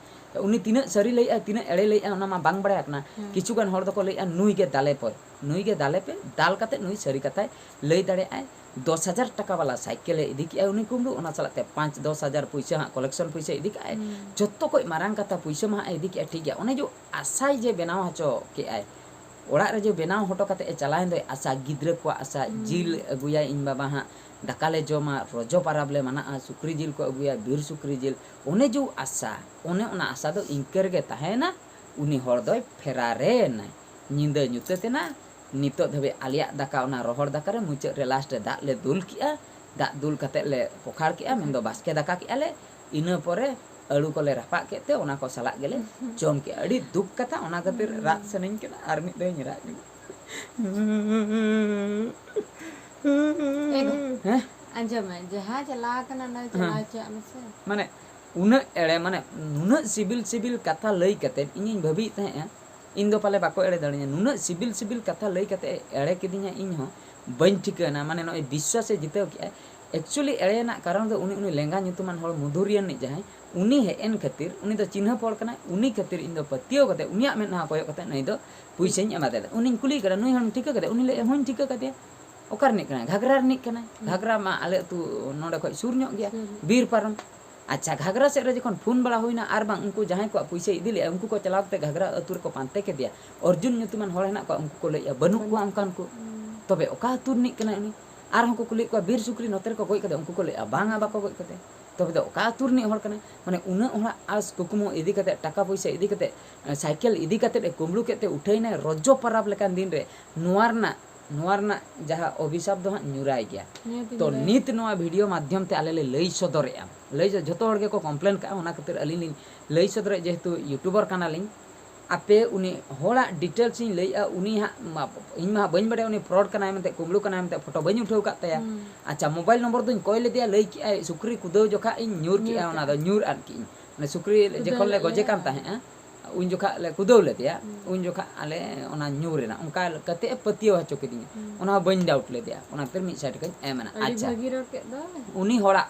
ᱩᱱᱤ ᱛᱤᱱᱟᱹᱜ ᱥᱟᱹᱨᱤ ᱞᱟᱹᱭᱮᱫᱼᱟᱭ, ᱛᱤᱱᱟᱹᱜ ᱮᱲᱮ ᱞᱟᱹᱭᱮᱫᱼᱟᱭ, ᱚᱱᱟ ᱢᱟ ᱵᱟᱝ ᱵᱟᱲᱟᱭ ᱠᱟᱱᱟ᱾ ᱦᱩᱸ᱾ ᱠᱤᱪᱷᱩ ᱜᱟᱱ ᱦᱚᱲ ᱫᱚᱠᱚ ᱞᱟᱹᱭᱮᱫᱼᱟ, "ᱱᱩᱭ ᱜᱮ ᱫᱟᱞᱮ ᱯᱮ, ᱱᱩᱭ ᱜᱮ ᱫᱟᱞᱮ ᱯᱮ, ᱫᱟᱞ ᱠᱟᱛᱮ ᱱᱩᱭ ᱥᱟᱹᱨᱤ ᱠᱟᱛᱷᱟᱭ ᱞᱟᱹᱭ ᱫᱟᱲᱮᱭᱟᱜᱼᱟᱭ᱾" ᱫᱚᱥ ᱦᱟᱡᱟᱨ ᱴᱟᱠᱟ ᱵᱟᱞᱟ ᱥᱟᱭᱠᱮᱞᱮ ᱤᱫᱤ ᱠᱮᱜᱼᱟ ᱩᱱᱤ ᱠᱩᱢᱵᱽᱲᱩ, ᱚᱱᱟ ᱥᱟᱞᱟᱜ ᱛᱮ ᱯᱟᱸᱪ ᱫᱚᱥ ᱦᱟᱡᱟᱨ ᱯᱩᱭᱥᱟᱹ ᱦᱟᱸᱜ ᱠᱚᱞᱮᱠᱥᱚᱱ ᱯᱩᱭᱥᱟᱹ ᱤᱫᱤ ᱠᱟᱜᱼᱟᱭ᱾ ᱦᱩᱸ᱾ ᱡᱚᱛᱚ ᱠᱷᱚᱡ ᱢᱟᱨᱟᱝ ᱠᱟᱛᱷᱟ, ᱯᱩᱭᱥᱟᱹ ᱢᱟ ᱦᱟᱸᱜ ᱮ ᱤᱫᱤ ᱠᱮᱜᱼᱟ, ᱴᱷᱤᱠ ᱜᱮᱭᱟ, ᱚᱱᱮ ᱡᱮ ᱟᱥᱟᱭ ᱡᱮ ᱵᱮᱱᱟᱣ ᱦᱚᱪᱚ ᱠᱮᱜᱼᱟᱭ, ᱚᱲᱟᱜ ᱨᱮ ᱡᱮ ᱵᱮᱱᱟᱣ ᱦᱚᱴᱚ ᱠᱟᱛᱮ ᱮ ᱪᱟᱞᱟᱣᱮᱱ ᱫᱚᱭ ᱟᱥᱟ, ᱜᱤᱫᱽᱨᱟᱹ ᱠᱚᱣᱟᱜ ᱟᱥᱟ, ᱡᱤᱞ ᱟᱹᱜᱩᱭᱟᱭ ᱤᱧ ᱵᱟᱵᱟ ᱦᱟᱸᱜ, ᱫᱟᱠᱟ ᱞᱮ ᱡᱚᱢᱟ, ᱨᱚᱡᱚ ᱯᱟᱨᱟᱵᱽ ᱞᱮ ᱢᱟᱱᱟᱜᱼᱟ, ᱥᱩᱠᱨᱤ ᱡᱤᱞ ᱠᱚ ᱟᱹᱜᱩᱭᱟ, ᱵᱤᱨ ᱥᱩᱠᱨᱤ ᱡᱤᱞ, ᱚᱱᱮ ᱡᱮ ᱟᱥᱟ, ᱚᱱᱮ ᱚᱱᱟ ᱟᱥᱟ ᱫᱚ ᱤᱱᱠᱟᱹ ᱨᱮᱜᱮ ᱛᱟᱦᱮᱸᱭᱮᱱᱟ᱾ ᱩᱱᱤ ᱦᱚᱲ ᱫᱚᱭ ᱯᱷᱮᱨᱟᱨᱮᱱᱟᱭ, ᱧᱤᱫᱟᱹ ᱧᱩᱛᱟᱹᱛ ᱮᱱᱟ᱾ ᱱᱤᱛᱚᱜ ᱫᱷᱟᱹᱵᱤᱡ ᱟᱞᱮᱭᱟᱜ ᱫᱟᱠᱟ, ᱚᱱᱟ ᱨᱚᱦᱚᱲ ᱫᱟᱠᱟ ᱨᱮ ᱢᱩᱪᱟᱹᱫ ᱨᱮ ᱞᱟᱥᱴ ᱨᱮ ᱫᱟᱜ ᱞᱮ ᱫᱩᱞ ᱠᱮᱜᱼᱟ, ᱫᱟᱜ ᱫᱩᱞ ᱠᱟᱛᱮᱫ ᱞᱮ ᱯᱚᱠᱷᱟᱲ ᱠᱮᱜᱼᱟ, ᱢᱮᱱᱫᱚ ᱵᱟᱥᱠᱮ ᱫᱟᱠᱟ ᱠᱮᱜᱼᱟ ᱞᱮ᱾ ᱤᱱᱟᱹ ᱯᱚᱨᱮ ᱟᱹᱞᱩ ᱠᱚᱞᱮ ᱨᱟᱯᱟᱜ ᱠᱮᱫ ᱛᱮ ᱚᱱᱟ ᱠᱚ ᱥᱟᱞᱟᱜ ᱜᱮᱞᱮ ᱡᱚᱢ ᱠᱮᱜᱼᱟ᱾ ᱟᱹᱰᱤ ᱫᱩᱠ ᱠᱟᱛᱷᱟ, ᱚᱱᱟ ᱠᱷᱟᱹᱛᱤᱨ ᱨᱟᱜ ᱥᱟᱱᱟᱧ ᱠᱟᱱᱟ, ᱟᱨ ᱢᱤᱫ ᱫᱷᱟᱣ ᱤᱧ ᱨᱟᱜ ᱧᱚᱜ᱾ ᱮ ᱜᱚ, ᱦᱮᱸ? ᱟᱸᱡᱚᱢ ᱢᱮ, ᱡᱟᱦᱟᱸ ᱪᱟᱞᱟᱣ ᱠᱟᱱᱟ ᱚᱱᱟ ᱪᱟᱞᱟᱣ ᱦᱚᱪᱚᱣᱟᱜ ᱢᱮᱥᱮ᱾ ᱢᱟᱱᱮ ᱩᱱᱟᱹᱜ ᱮᱲᱮ, ᱢᱟᱱᱮ ᱱᱩᱱᱟᱹᱜ ᱥᱤᱵᱤᱞ ᱥᱤᱵᱤᱞ ᱠᱟᱛᱷᱟ ᱞᱟᱹᱭ ᱠᱟᱛᱮᱫ ᱤᱧᱤᱧ ᱵᱷᱟᱹᱵᱤᱭᱮᱫ ᱛᱟᱦᱮᱸᱜᱼᱟ, ᱤᱧ ᱫᱚ ᱯᱟᱞᱮ ᱵᱟᱠᱚ ᱮᱲᱮ ᱫᱟᱲᱮᱧᱟ᱾ ᱱᱩᱱᱟᱹᱜ ᱥᱤᱵᱤᱞ ᱥᱤᱵᱤᱞ ᱠᱟᱛᱷᱟ ᱞᱟᱹᱭ ᱠᱟᱛᱮᱫ ᱮ ᱮᱲᱮ ᱠᱤᱫᱤᱧᱟ, ᱤᱧ ᱦᱚᱸ ᱵᱟᱹᱧ ᱴᱷᱤᱠᱟᱹᱱᱟ᱾ ᱢᱟᱱᱮ ᱱᱚᱜᱼᱚᱭ ᱵᱤᱥᱣᱟᱥᱮ ᱡᱤᱛᱟᱹᱣ ᱠᱮᱜᱼᱟᱭ᱾ ᱮᱠᱪᱩᱭᱮᱞᱤ ᱮᱲᱮ ᱨᱮᱱᱟᱜ ᱠᱟᱨᱚᱱ ᱫᱚ ᱩᱱᱤ, ᱩᱱᱤ ᱞᱮᱸᱜᱟ ᱧᱩᱛᱩᱢᱟᱱ ᱦᱚᱲ ᱢᱚᱫᱷᱩᱨᱤᱭᱟᱹ ᱨᱤᱱᱤᱡ ᱡᱟᱦᱟᱸᱭ, ᱩᱱᱤ ᱦᱮᱡ ᱮᱱ ᱠᱷᱟᱹᱛᱤᱨ, ᱩᱱᱤ ᱫᱚ ᱪᱤᱱᱦᱟᱹᱯ ᱦᱚᱲ ᱠᱟᱱᱟᱭ, ᱩᱱᱤ ᱠᱷᱟᱹᱛᱤᱨ ᱤᱧ ᱫᱚ ᱯᱟᱹᱛᱭᱟᱹᱣ ᱠᱟᱛᱮᱫ ᱩᱱᱤᱭᱟᱜ ᱢᱮᱫᱦᱟ ᱠᱚᱭᱚᱜ ᱠᱟᱛᱮᱫ ᱱᱩᱭ ᱫᱚ ᱯᱩᱭᱥᱟᱹᱧ ᱮᱢᱟ ᱫᱮᱭᱟ᱾ ᱩᱱᱤᱧ ᱠᱩᱞᱤᱭᱮ ᱠᱟᱱᱟ, ᱱᱩᱭ ᱦᱚᱲᱮᱢ ᱴᱷᱤᱠᱟᱹ ᱠᱟᱫᱮᱭᱟ? ᱩᱱᱤ ᱞᱟᱹᱭᱮᱫᱼᱟ, ᱦᱚᱸᱧ ᱴᱷᱤᱠᱟᱹ ᱠᱟᱫᱮᱭᱟ᱾ ᱚᱠᱟ ᱨᱤᱱᱤᱡ ᱠᱟᱱᱟᱭ? ᱜᱷᱟᱜᱽᱨᱟ ᱨᱤᱱᱤᱡ ᱠᱟᱱᱟᱭ᱾ ᱜᱷᱟᱜᱽᱨᱟ ᱢᱟ ᱟᱞᱮ ᱟᱹᱛᱩ ᱱᱚᱰᱮ ᱠᱷᱚᱡ ᱥᱩᱨ ᱧᱚᱜ ᱜᱮᱭᱟ, ᱵᱤᱨ ᱯᱟᱨᱚᱢ᱾ ᱟᱪᱪᱷᱟ, ᱜᱷᱟᱜᱽᱨᱟ ᱥᱮᱫ ᱨᱮ ᱡᱚᱠᱷᱚᱱ ᱯᱷᱳᱱ ᱵᱟᱲᱟ ᱦᱩᱭᱱᱟ, ᱟᱨ ᱵᱟᱝ ᱩᱱᱠᱩ ᱡᱟᱦᱟᱸᱭ ᱠᱚᱣᱟᱜ ᱯᱩᱭᱥᱟᱹᱭ ᱤᱫᱤ ᱞᱮᱜᱼᱟ, ᱩᱱᱠᱩ ᱠᱚ ᱪᱟᱞᱟᱣ ᱠᱟᱛᱮ ᱜᱷᱟᱜᱽᱨᱟ ᱟᱹᱛᱩ ᱨᱮᱠᱚ ᱯᱟᱱᱛᱮ ᱠᱮᱫᱮᱭᱟ, ᱚᱨᱡᱩᱱ ᱧᱩᱛᱩᱢᱟᱱ ᱦᱚᱲ ᱦᱮᱱᱟᱜ ᱠᱚᱣᱟ, ᱩᱱᱠᱩ ᱠᱚ ᱞᱟᱹᱭᱮᱜᱼᱟ, ᱵᱟᱹᱱᱩᱜ ᱠᱚᱣᱟ ᱚᱱᱠᱟᱱ ᱠᱚ᱾ ᱛᱚᱵᱮ ᱚᱠᱟ ᱟᱹᱛᱩ ᱨᱤᱱᱤᱡ ᱠᱟᱱᱟᱭ ᱩᱱᱤ? ᱟᱨᱦᱚᱸ ᱠᱚ ᱠᱩᱞᱤᱭᱮᱫ ᱠᱚᱣᱟ, ᱵᱤᱨ ᱥᱩᱠᱨᱤ ᱱᱚᱛᱮ ᱨᱮᱠᱚ ᱜᱚᱡ ᱠᱟᱫᱮᱭᱟ, ᱩᱱᱠᱩ ᱠᱚ ᱞᱟᱹᱭᱮᱜᱼᱟ, ᱵᱟᱝᱟ, ᱵᱟᱠᱚ ᱜᱚᱡ ᱠᱟᱫᱮᱭᱟ᱾ ᱛᱚᱵᱮ ᱫᱚ ᱚᱠᱟ ᱟᱹᱛᱩ ᱨᱤᱱᱤᱡ ᱦᱚᱲ ᱠᱟᱱᱟᱭ? ᱢᱟᱱᱮ ᱩᱱᱟᱹᱜ ᱦᱚᱲᱟᱜ ᱟᱥ ᱠᱩᱠᱢᱩ ᱤᱫᱤ ᱠᱟᱛᱮ, ᱴᱟᱠᱟ ᱯᱩᱭᱥᱟᱹ ᱤᱫᱤ ᱠᱟᱛᱮ, ᱥᱟᱭᱠᱮᱞ ᱤᱫᱤ ᱠᱟᱛᱮ ᱮ ᱠᱩᱢᱵᱽᱲᱩ ᱠᱮᱫ ᱛᱮ ᱩᱴᱷᱟᱹᱭᱱᱟᱭ, ᱨᱚᱡᱚ ᱯᱟᱨᱟᱵᱽ ᱞᱮᱠᱟᱱ ᱫᱤᱱ ᱨᱮ᱾ ᱱᱚᱣᱟ ᱨᱮᱱᱟᱜ, ᱱᱚᱣᱟ ᱨᱮᱱᱟᱜ ᱡᱟᱦᱟᱸ ᱚᱵᱷᱤᱥᱟᱯ ᱫᱚ ᱦᱟᱸᱜ ᱧᱩᱨᱟᱭ ᱜᱮᱭᱟ᱾ ᱛᱚ ᱱᱤᱛ ᱱᱚᱣᱟ ᱵᱷᱤᱰᱤᱭᱳ ᱢᱟᱫᱽᱫᱷᱚᱢ ᱛᱮ ᱟᱞᱮ ᱞᱮ ᱞᱟᱹᱭ ᱥᱚᱫᱚᱨᱮᱜᱼᱟ, ᱞᱟᱹᱭ ᱥᱚ-, ᱡᱷᱚᱛᱚ ᱦᱚᱲ ᱜᱮᱠᱚ ᱠᱚᱢᱯᱞᱮᱱ ᱠᱟᱜᱼᱟ, ᱚᱱᱟ ᱠᱷᱟᱹᱛᱤᱨ ᱟᱹᱞᱤᱧ ᱞᱤᱧ ᱞᱟᱹᱭ ᱥᱚᱫᱚᱨᱮᱫ, ᱡᱮᱦᱮᱛᱩ ᱭᱩᱴᱩᱵᱟᱨ ᱠᱟᱱᱟᱞᱤᱧ᱾ ᱟᱯᱮ ᱩᱱᱤ ᱦᱚᱲᱟᱜ ᱰᱤᱴᱮᱞᱥ ᱤᱧ ᱞᱟᱹᱭᱮᱜᱼᱟ, ᱩᱱᱤ ᱦᱟᱸᱜ ᱢᱟ-, ᱤᱧ ᱢᱟ ᱦᱟᱸᱜ ᱵᱟᱹᱧ ᱵᱟᱰᱟᱭᱟ ᱩᱱᱤ ᱯᱷᱨᱚᱰ ᱠᱟᱱᱟᱭ ᱢᱮᱱᱛᱮ, ᱠᱩᱢᱵᱽᱲᱩ ᱠᱟᱱᱟᱭ ᱢᱮᱱᱛᱮ, ᱯᱷᱳᱴᱳ ᱵᱟᱹᱧ ᱩᱴᱷᱟᱹᱣ ᱠᱟᱜ ᱛᱟᱭᱟ᱾ ᱟᱪᱪᱷᱟ, ᱢᱳᱵᱟᱭᱤᱞ ᱱᱚᱢᱵᱚᱨ ᱫᱚᱧ ᱠᱚᱭ ᱞᱮᱫᱮᱭᱟ, ᱞᱟᱹᱭ ᱠᱮᱜᱼᱟᱭ ᱥᱩᱠᱨᱤ ᱠᱩᱫᱟᱹᱣ ᱡᱚᱠᱷᱟᱜ ᱤᱧ ᱧᱩᱨ ᱠᱮᱜᱼᱟ, ᱚᱱᱟ ᱫᱚ ᱧᱩᱨ ᱟᱫ ᱠᱮᱜᱼᱟᱹᱧ, ᱢᱟᱱᱮ ᱥᱩᱠᱨᱤ ᱡᱚᱠᱷᱚᱱ ᱞᱮ ᱜᱚᱡᱮ ᱠᱟᱱ ᱛᱟᱦᱮᱸᱜᱼᱟ, ᱩᱱ ᱡᱚᱠᱷᱟᱜ ᱞᱮ ᱠᱩᱫᱟᱹᱣ ᱞᱮᱫᱮᱭᱟ, ᱩᱱ ᱡᱚᱠᱷᱟᱜ ᱟᱞᱮ ᱚᱱᱟ ᱧᱩᱨ ᱮᱱᱟ, ᱚᱱᱠᱟ ᱠᱟᱛᱮ ᱮ ᱯᱟᱹᱛᱭᱟᱹᱣ ᱦᱚᱪᱚ ᱠᱤᱫᱤᱧᱟ᱾ ᱚᱱᱟ ᱦᱚᱸ ᱵᱟᱹᱧ ᱰᱟᱣᱩᱴ ᱞᱮᱫᱮᱭᱟ, ᱚᱱᱟ ᱠᱷᱟᱹᱛᱤᱨ ᱢᱤᱫ ᱥᱟᱭ ᱴᱟᱠᱟᱧ ᱮᱢ ᱮᱱᱟ᱾ ᱟᱪᱪᱷᱟ, ᱵᱷᱟᱹᱜᱤ ᱨᱚᱲ ᱠᱮᱫ ᱫᱚ᱾ ᱩᱱᱤ ᱦᱚᱲᱟᱜ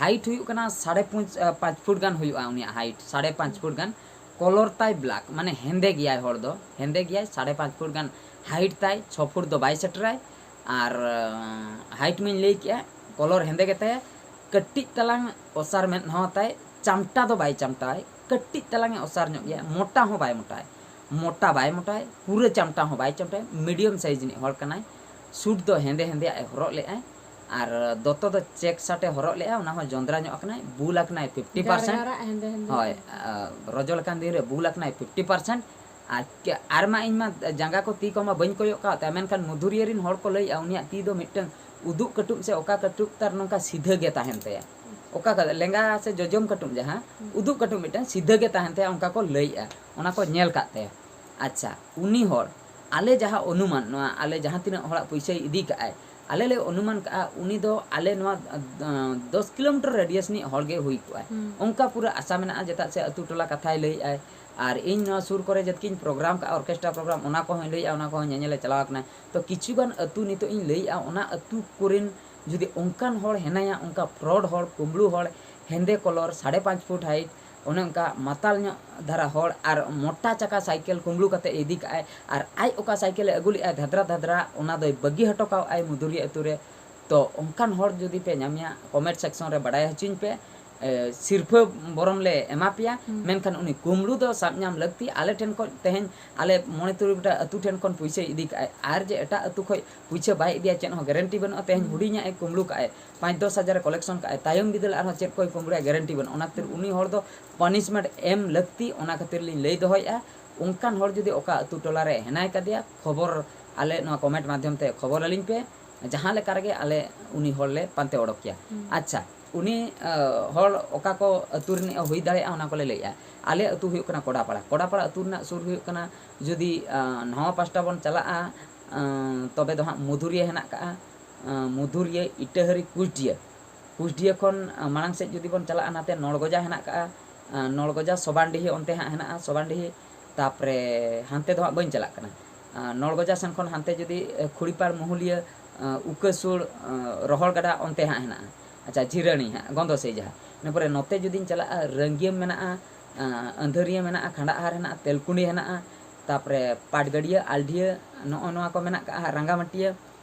ᱦᱟᱭᱤᱴ ᱦᱩᱭᱩᱜ ᱠᱟᱱᱟ ᱥᱟᱲᱮ ᱯᱟᱸᱪ, ᱯᱟᱸᱪ ᱯᱷᱩᱴ ᱜᱟᱱ ᱦᱩᱭᱩᱜᱼᱟ, ᱩᱱᱤᱭᱟᱜ ᱦᱟᱭᱤᱴ ᱥᱟᱲᱮ ᱯᱟᱸᱪ ᱯᱷᱩᱴ ᱜᱟᱱ᱾ ᱠᱚᱞᱚᱨ ᱛᱟᱭ ᱵᱞᱮᱠ, ᱢᱟᱱᱮ ᱦᱮᱸᱫᱮ ᱜᱮᱭᱟᱭ ᱦᱚᱲ ᱫᱚ, ᱦᱮᱸᱫᱮ ᱜᱮᱭᱟᱭ, ᱥᱟᱲᱮ ᱯᱟᱸᱪ ᱯᱷᱩᱴ ᱜᱟᱱ ᱦᱟᱭᱤᱴ ᱛᱟᱭ, ᱪᱷᱚ ᱯᱷᱩᱴ ᱫᱚ ᱵᱟᱭ ᱥᱮᱴᱮᱨᱟᱭ᱾ ᱟᱨ ᱦᱟᱭᱤᱴ ᱢᱟᱧ ᱞᱟᱹᱭ ᱠᱮᱜᱼᱟ, ᱠᱚᱞᱚᱨ ᱦᱮᱸᱫᱮ ᱜᱮᱛᱟᱭᱟ, ᱠᱟᱹᱴᱤᱡ ᱛᱟᱞᱟᱝ ᱚᱥᱟᱨ ᱢᱮᱫ ᱦᱚᱸ ᱛᱟᱭ, ᱪᱟᱢᱴᱟ ᱫᱚ ᱵᱟᱭ ᱪᱟᱢᱴᱟᱭ, ᱠᱟᱹᱴᱤᱡ ᱛᱟᱞᱟᱝ ᱮ ᱚᱥᱟᱨ ᱧᱚᱜ ᱜᱮᱭᱟ, ᱢᱚᱴᱟ ᱦᱚᱸ ᱵᱟᱭ ᱢᱚᱴᱟᱭ᱾ ᱢᱚᱴᱟ ᱵᱟᱭ ᱢᱚᱴᱟᱭ, ᱯᱩᱨᱟᱹ ᱪᱟᱢᱴᱟ ᱦᱚᱸ ᱵᱟᱭ ᱪᱟᱢᱴᱟᱭ, ᱢᱤᱰᱤᱭᱟᱢ ᱥᱟᱭᱤᱡᱽ ᱨᱤᱱᱤᱡ ᱦᱚᱲ ᱠᱟᱱᱟᱭ᱾ ᱥᱩᱴ ᱫᱚ ᱦᱮᱸᱫᱮ ᱦᱮᱸᱫᱮᱭᱟᱜ ᱮ ᱦᱚᱨᱚᱜ ᱞᱮᱫᱟᱭ, ᱟᱨ ᱫᱚᱛᱚ ᱫᱚ ᱪᱮᱠ ᱥᱟᱨᱴ ᱮ ᱦᱚᱨᱚᱜ ᱞᱮᱫᱼᱟ, ᱚᱱᱟ ᱦᱚᱸ ᱡᱚᱸᱫᱽᱨᱟ ᱧᱚᱜ ᱟᱠᱟᱱᱟᱭ, ᱵᱩᱞ ᱟᱠᱟᱱᱟᱭ ᱯᱷᱤᱯᱴᱤ ᱯᱟᱨᱥᱮᱱᱴ᱾ ᱜᱟᱨᱜᱟᱨᱟᱜ ᱦᱮᱸᱫᱮ ᱦᱮᱸᱫᱮ᱾ ᱦᱳᱭ, ᱟᱨ ᱨᱚᱡᱚ ᱞᱮᱠᱟᱱ ᱫᱤᱱ ᱨᱮ ᱵᱩᱞ ᱟᱠᱟᱱᱟᱭ ᱯᱷᱤᱯᱴᱤ ᱯᱟᱨᱥᱮᱱᱴ᱾ ᱟᱨ ᱠᱮ-, ᱟᱨ ᱢᱟ ᱤᱧ ᱢᱟ ᱡᱟᱸᱜᱟ ᱠᱚ ᱛᱤ ᱠᱚ ᱢᱟ ᱵᱟᱹᱧ ᱠᱚᱭᱚᱜ ᱠᱟᱜ ᱛᱟᱭᱟ, ᱢᱮᱱᱠᱷᱟᱱ ᱢᱚᱫᱷᱩᱨᱤᱭᱟᱹ ᱨᱤᱱ ᱦᱚᱲ ᱠᱚ ᱞᱟᱹᱭᱮᱫᱼᱟ, ᱩᱱᱤᱭᱟᱜ ᱛᱤ ᱫᱚ ᱢᱤᱫᱴᱟᱝ ᱩᱫᱩᱜ ᱠᱟᱹᱴᱩᱵ ᱥᱮ ᱚᱠᱟ ᱠᱟᱹᱴᱩᱵ ᱛᱟᱨ ᱱᱚᱝᱠᱟ ᱥᱤᱫᱷᱟᱹ ᱜᱮ ᱛᱟᱦᱮᱱ ᱛᱟᱭᱟ, ᱚᱠᱟ ᱠᱟ-, ᱞᱮᱸᱜᱟ ᱥᱮ ᱡᱚᱡᱚᱢ ᱠᱟᱹᱴᱩᱵ ᱡᱟᱦᱟᱸ ᱦᱩᱸ᱾ ᱩᱫᱩᱜ ᱠᱟᱹᱴᱩᱵ ᱢᱤᱫᱴᱟᱝ ᱥᱤᱫᱷᱟᱹ ᱜᱮ ᱛᱟᱦᱮᱱ ᱛᱟᱭᱟ, ᱚᱱᱠᱟ ᱠᱚ ᱞᱟᱹᱭᱮᱫᱼᱟ, ᱚᱱᱟ ᱠᱚ ᱧᱮᱞ ᱠᱟᱜ ᱛᱟᱭᱟ᱾ ᱟᱪᱪᱷᱟ, ᱩᱱᱤ ᱦᱚᱲ ᱟᱞᱮ ᱡᱟᱦᱟᱸ ᱚᱱᱩᱢᱟᱱ, ᱱᱚᱣᱟ ᱟᱞᱮ ᱡᱟᱦᱟᱸ ᱛᱤᱱᱟᱹᱜ ᱦᱚᱲᱟᱜ ᱯᱩᱭᱥᱟᱹᱭ ᱤᱫᱤ ᱠᱟᱜᱼᱟᱭ, ᱟᱞᱮ ᱞᱮ ᱚᱱᱩᱢᱟᱱ ᱠᱟᱜᱼᱟ ᱩᱱᱤ ᱫᱚ ᱟᱞᱮ ᱱᱚᱣᱟ, ᱟᱸ, ᱫᱚᱥ ᱠᱤᱞᱳᱢᱤᱴᱟᱨ ᱨᱮᱰᱤᱭᱟᱥ ᱨᱤᱱᱤᱡ ᱦᱚᱲ ᱜᱮ ᱦᱩᱭ ᱠᱚᱜᱼᱟᱭ᱾ ᱦᱩᱸ᱾ ᱚᱱᱠᱟ ᱯᱩᱨᱟᱹ ᱟᱥᱟ ᱢᱮᱱᱟᱜᱼᱟ, ᱪᱮᱫᱟᱜ ᱥᱮ ᱟᱹᱛᱩ ᱴᱚᱞᱟ ᱠᱟᱛᱷᱟᱭ ᱞᱟᱹᱭᱮᱫᱼᱟᱭ᱾ ᱟᱨ ᱤᱧ ᱱᱚᱣᱟ ᱥᱩᱨ ᱠᱚᱨᱮ ᱡᱚᱛᱚᱠᱤᱧ ᱯᱨᱳᱜᱨᱟᱢ ᱠᱟᱜᱼᱟ, ᱚᱨᱠᱮᱥᱴᱨᱟ ᱯᱨᱳᱜᱨᱟᱢ, ᱚᱱᱟ ᱠᱚᱦᱚᱸᱧ ᱞᱟᱹᱭᱮᱫᱼᱟ, ᱚᱱᱟ ᱠᱚᱦᱚᱸ ᱧᱮᱧᱮᱞᱮ ᱪᱟᱞᱟᱣ ᱟᱠᱟᱱᱟ᱾ ᱛᱚ ᱠᱤᱪᱷᱩ ᱜᱟᱱ ᱟᱹᱛᱩ ᱱᱤᱛᱚᱜ ᱤᱧ ᱞᱟᱹᱭᱮᱫᱼᱟ, ᱚᱱᱟ ᱟᱹᱛᱩ ᱠᱚᱨᱮᱱ ᱡᱩᱫᱤ ᱚᱱᱠᱟᱱ ᱦᱚᱲ ᱦᱮᱱᱟᱭᱟ, ᱚᱱᱠᱟ ᱯᱷᱨᱚᱰ ᱦᱚᱲ, ᱠᱩᱢᱵᱽᱲᱩ ᱦᱚᱲ, ᱦᱮᱸᱫᱮ ᱠᱚᱞᱚᱨ, ᱥᱟᱲᱮ ᱯᱟᱸᱪ ᱯᱷᱩᱴ ᱦᱟᱭᱤᱴ, ᱚᱱᱮ ᱚᱱᱠᱟ ᱢᱟᱛᱟᱞ ᱧᱚᱜ ᱫᱷᱟᱨᱟ ᱦᱚᱲ ᱟᱨ ᱢᱚᱴᱟ ᱪᱟᱠᱟ ᱥᱟᱭᱠᱮᱞ ᱠᱩᱢᱵᱽᱲᱩ ᱠᱟᱛᱮ ᱤᱫᱤ ᱠᱟᱜᱼᱟᱭ, ᱟᱨ ᱟᱡ ᱚᱠᱟ ᱥᱟᱭᱠᱮᱞᱮ ᱟᱹᱜᱩ ᱞᱮᱜᱼᱟᱭ ᱫᱷᱟᱫᱽᱨᱟ ᱫᱷᱟᱫᱽᱨᱟ, ᱚᱱᱟ ᱫᱚᱭ ᱵᱟᱹᱜᱤ ᱦᱚᱴᱚ ᱠᱟᱜᱼᱟᱭ ᱢᱩᱫᱩᱨᱤᱭᱟᱹ ᱟᱹᱛᱩ ᱨᱮ᱾ ᱛᱚ ᱚᱱᱠᱟᱱ ᱦᱚᱲ ᱡᱩᱫᱤ ᱯᱮ ᱧᱟᱢᱮᱭᱟ, ᱠᱚᱢᱮᱱᱴ ᱥᱮᱠᱥᱚᱱ ᱨᱮ ᱵᱟᱰᱟᱭ ᱦᱚᱪᱚᱧ ᱯᱮ᱾ ᱮ, ᱥᱤᱨᱯᱷᱟᱹ ᱵᱚᱨᱚᱢ ᱞᱮ ᱮᱢᱟ ᱯᱮᱭᱟ, ᱦᱩᱸ᱾ ᱢᱮᱱᱠᱷᱟᱱ ᱩᱱᱤ ᱠᱩᱢᱵᱽᱲᱩ ᱫᱚ ᱥᱟᱵ ᱧᱟᱢ ᱞᱟᱹᱠᱛᱤ᱾ ᱟᱞᱮ ᱴᱷᱮᱱ ᱠᱷᱚᱱ ᱛᱮᱦᱮᱧ ᱟᱞᱮ ᱢᱚᱬᱮ ᱛᱩᱨᱩᱭ ᱜᱚᱴᱟᱝ ᱟᱹᱛᱩ ᱴᱷᱮᱱ ᱠᱷᱚᱱ ᱯᱩᱭᱥᱟᱹᱭ ᱤᱫᱤ ᱠᱟᱜᱼᱟᱭ, ᱟᱨ ᱡᱮ ᱮᱴᱟᱜ ᱟᱹᱛᱩ ᱠᱷᱚᱱ ᱯᱩᱭᱥᱟᱹ ᱵᱟᱭ ᱤᱫᱤᱭᱟ, ᱪᱮᱫ ᱦᱚᱸ ᱜᱮᱨᱮᱱᱴᱤ ᱵᱟᱹᱱᱩᱜᱼᱟ᱾ ᱛᱮᱦᱮᱧ ᱦᱩᱸ᱾ ᱦᱩᱰᱤᱧᱟᱜ ᱮ ᱠᱩᱢᱵᱽᱲᱩ ᱠᱟᱜᱼᱟᱭ, ᱯᱟᱸᱪ ᱫᱚᱥ ᱦᱟᱡᱟᱨ ᱮ ᱠᱚᱞᱮᱠᱥᱚᱱ ᱠᱟᱜᱼᱟᱭ, ᱛᱟᱭᱚᱢ ᱵᱤᱫᱟᱹᱞ ᱟᱨᱦᱚᱸ ᱪᱮᱫ ᱠᱚᱭ ᱠᱩᱢᱵᱽᱲᱩᱭᱟ, ᱜᱮᱨᱮᱱᱴᱤ ᱵᱟᱹᱱᱩᱜᱼᱟ᱾ ᱚᱱᱟ ᱠᱷᱟᱹᱛᱤᱨ ᱦᱩᱸ᱾ ᱩᱱᱤ ᱦᱚᱲ ᱫᱚ ᱯᱟᱱᱤᱥᱢᱮᱱᱴ ᱮᱢ ᱞᱟᱹᱠᱛᱤ, ᱚᱱᱟ ᱠᱷᱟᱹᱛᱤᱨ ᱞᱤᱧ ᱞᱟᱹᱭ ᱫᱚᱦᱚᱭᱮᱫᱼᱟ᱾ ᱚᱱᱠᱟᱱ ᱦᱚᱲ ᱡᱩᱫᱤ ᱚᱠᱟ ᱟᱹᱛᱩ ᱴᱚᱞᱟ ᱨᱮ ᱦᱮᱱᱟᱭ ᱠᱟᱫᱮᱭᱟ, ᱠᱷᱚᱵᱚᱨ ᱟᱞᱮ ᱱᱚᱣᱟ ᱠᱚᱢᱮᱱᱴ ᱢᱟᱫᱽᱫᱷᱚᱢ ᱛᱮ ᱠᱷᱚᱵᱚᱨ ᱟᱹᱞᱤᱧ ᱯᱮ, ᱡᱟᱦᱟᱸ ᱞᱮᱠᱟ ᱨᱮᱜᱮ ᱟᱞᱮ ᱩᱱᱤ ᱦᱚᱲ ᱞᱮ ᱯᱟᱱᱛᱮ ᱚᱰᱚᱠ ᱠᱮᱭᱟ᱾ ᱦᱩᱸ᱾ ᱟᱪᱪᱷᱟ, ᱩᱱᱤ, ᱟ, ᱦᱚᱲ ᱚᱠᱟ ᱠᱚ ᱟᱹᱛᱩ ᱨᱤᱱᱤᱡ ᱦᱩᱭ ᱫᱟᱲᱮᱭᱟᱜᱼᱟ, ᱚᱱᱟ ᱠᱚᱞᱮ ᱞᱟᱹᱭᱮᱫᱼᱟ᱾ ᱟᱞᱮ ᱟᱹᱛᱩ ᱦᱩᱭᱩᱜ ᱠᱟᱱᱟ ᱠᱚᱰᱟᱯᱟᱲᱟ᱾ ᱠᱚᱰᱟᱯᱟᱲᱟ ᱟᱹᱛᱩ ᱨᱮᱱᱟᱜ ᱥᱩᱨ ᱦᱩᱭᱩᱜ ᱠᱟᱱᱟ, ᱡᱩᱫᱤ, ᱟ, ᱱᱟᱣᱟ ᱯᱟᱥᱴᱟ ᱵᱚᱱ ᱪᱟᱞᱟᱜᱼᱟ, ᱟ, ᱛᱚᱵᱮ ᱫᱚ ᱦᱟᱸᱜ ᱢᱚᱫᱷᱩᱨᱤᱭᱟᱹ ᱦᱮᱱᱟᱜ ᱠᱟᱜᱼᱟ, ᱟ, ᱢᱚᱫᱷᱩᱨᱤᱭᱟᱹ, ᱤᱴᱟᱹᱦᱟᱹᱨᱤ, ᱠᱩᱥᱰᱤᱭᱟᱹ᱾ ᱠᱩᱥᱰᱤᱦᱟᱹ ᱠᱷᱚᱱ, ᱟ, ᱢᱟᱲᱟᱝ ᱥᱮᱫ ᱡᱩᱫᱤ ᱵᱚᱱ ᱪᱟᱞᱟᱜᱼᱟ, ᱱᱟᱛᱮ ᱱᱚᱲᱜᱚᱡᱟ ᱦᱮᱱᱟᱜ ᱠᱟᱜᱼᱟ, ᱟ, ᱱᱚᱲᱜᱚᱡᱟ, ᱥᱚᱵᱟᱱᱰᱤᱦᱤ ᱚᱱᱛᱮ ᱦᱟᱸᱜ ᱦᱮᱱᱟᱜᱼᱟ, ᱥᱚᱵᱟᱱᱰᱤᱦᱤ, ᱛᱟᱯᱚᱨᱮ ᱦᱟᱱᱛᱮ ᱫᱚ ᱦᱟᱸᱜ ᱵᱟᱹᱧ ᱪᱟᱞᱟᱜ ᱠᱟᱱᱟ᱾ ᱟ, ᱱᱚᱲᱜᱚᱡᱟ ᱥᱮᱱ ᱠᱷᱚᱱ ᱦᱟᱱᱛᱮ ᱡᱩᱫᱤ, ᱮ, ᱠᱷᱩᱲᱤᱯᱟᱲ, ᱢᱩᱦᱩᱞᱤᱭᱟᱹ, ᱟ, ᱩᱠᱟᱹᱥᱩᱲ, ᱟ, ᱨᱚᱦᱚᱲ ᱜᱟᱰᱟ ᱚᱱᱛᱮ ᱦᱟᱸᱜ ᱦᱮᱱᱟᱜᱼᱟ᱾ ᱟᱪᱪᱷᱟ, ᱡᱷᱤᱨᱟᱹᱱᱤ ᱦᱟᱸᱜ, ᱜᱚᱸᱫᱚᱥᱮᱭ ᱡᱟᱦᱟᱸ᱾ ᱤᱱᱟᱹ ᱯᱚᱨᱮ ᱱᱚᱛᱮ ᱡᱩᱫᱤᱧ ᱪᱟᱞᱟᱜᱼᱟ, ᱨᱟᱹᱝᱜᱤᱭᱟᱹᱢ ᱢᱮᱱᱟᱜᱼᱟ, ᱟ, ᱟᱹᱱᱫᱷᱟᱹᱨᱤᱭᱟᱹ ᱢᱮᱱᱟᱜᱼᱟ, ᱠᱷᱟᱸᱰᱟᱜ ᱦᱟᱨ ᱦᱮᱱᱟᱜᱼᱟ, ᱛᱮᱞᱠᱩᱸᱰᱤ ᱦᱮᱱᱟᱜᱼᱟ, ᱛᱟᱯᱚᱨᱮ ᱯᱟᱴᱜᱟᱹᱰᱤᱭᱟᱹ, ᱟᱞᱰᱷᱤᱭᱟᱹ, ᱱᱚᱜᱼᱚ ᱱᱚᱣᱟ ᱠᱚ ᱢᱮᱱᱟᱜ ᱠᱟᱜᱼᱟ, ᱨᱟᱸᱜᱟᱢᱟᱹᱴᱤᱭᱟᱹ,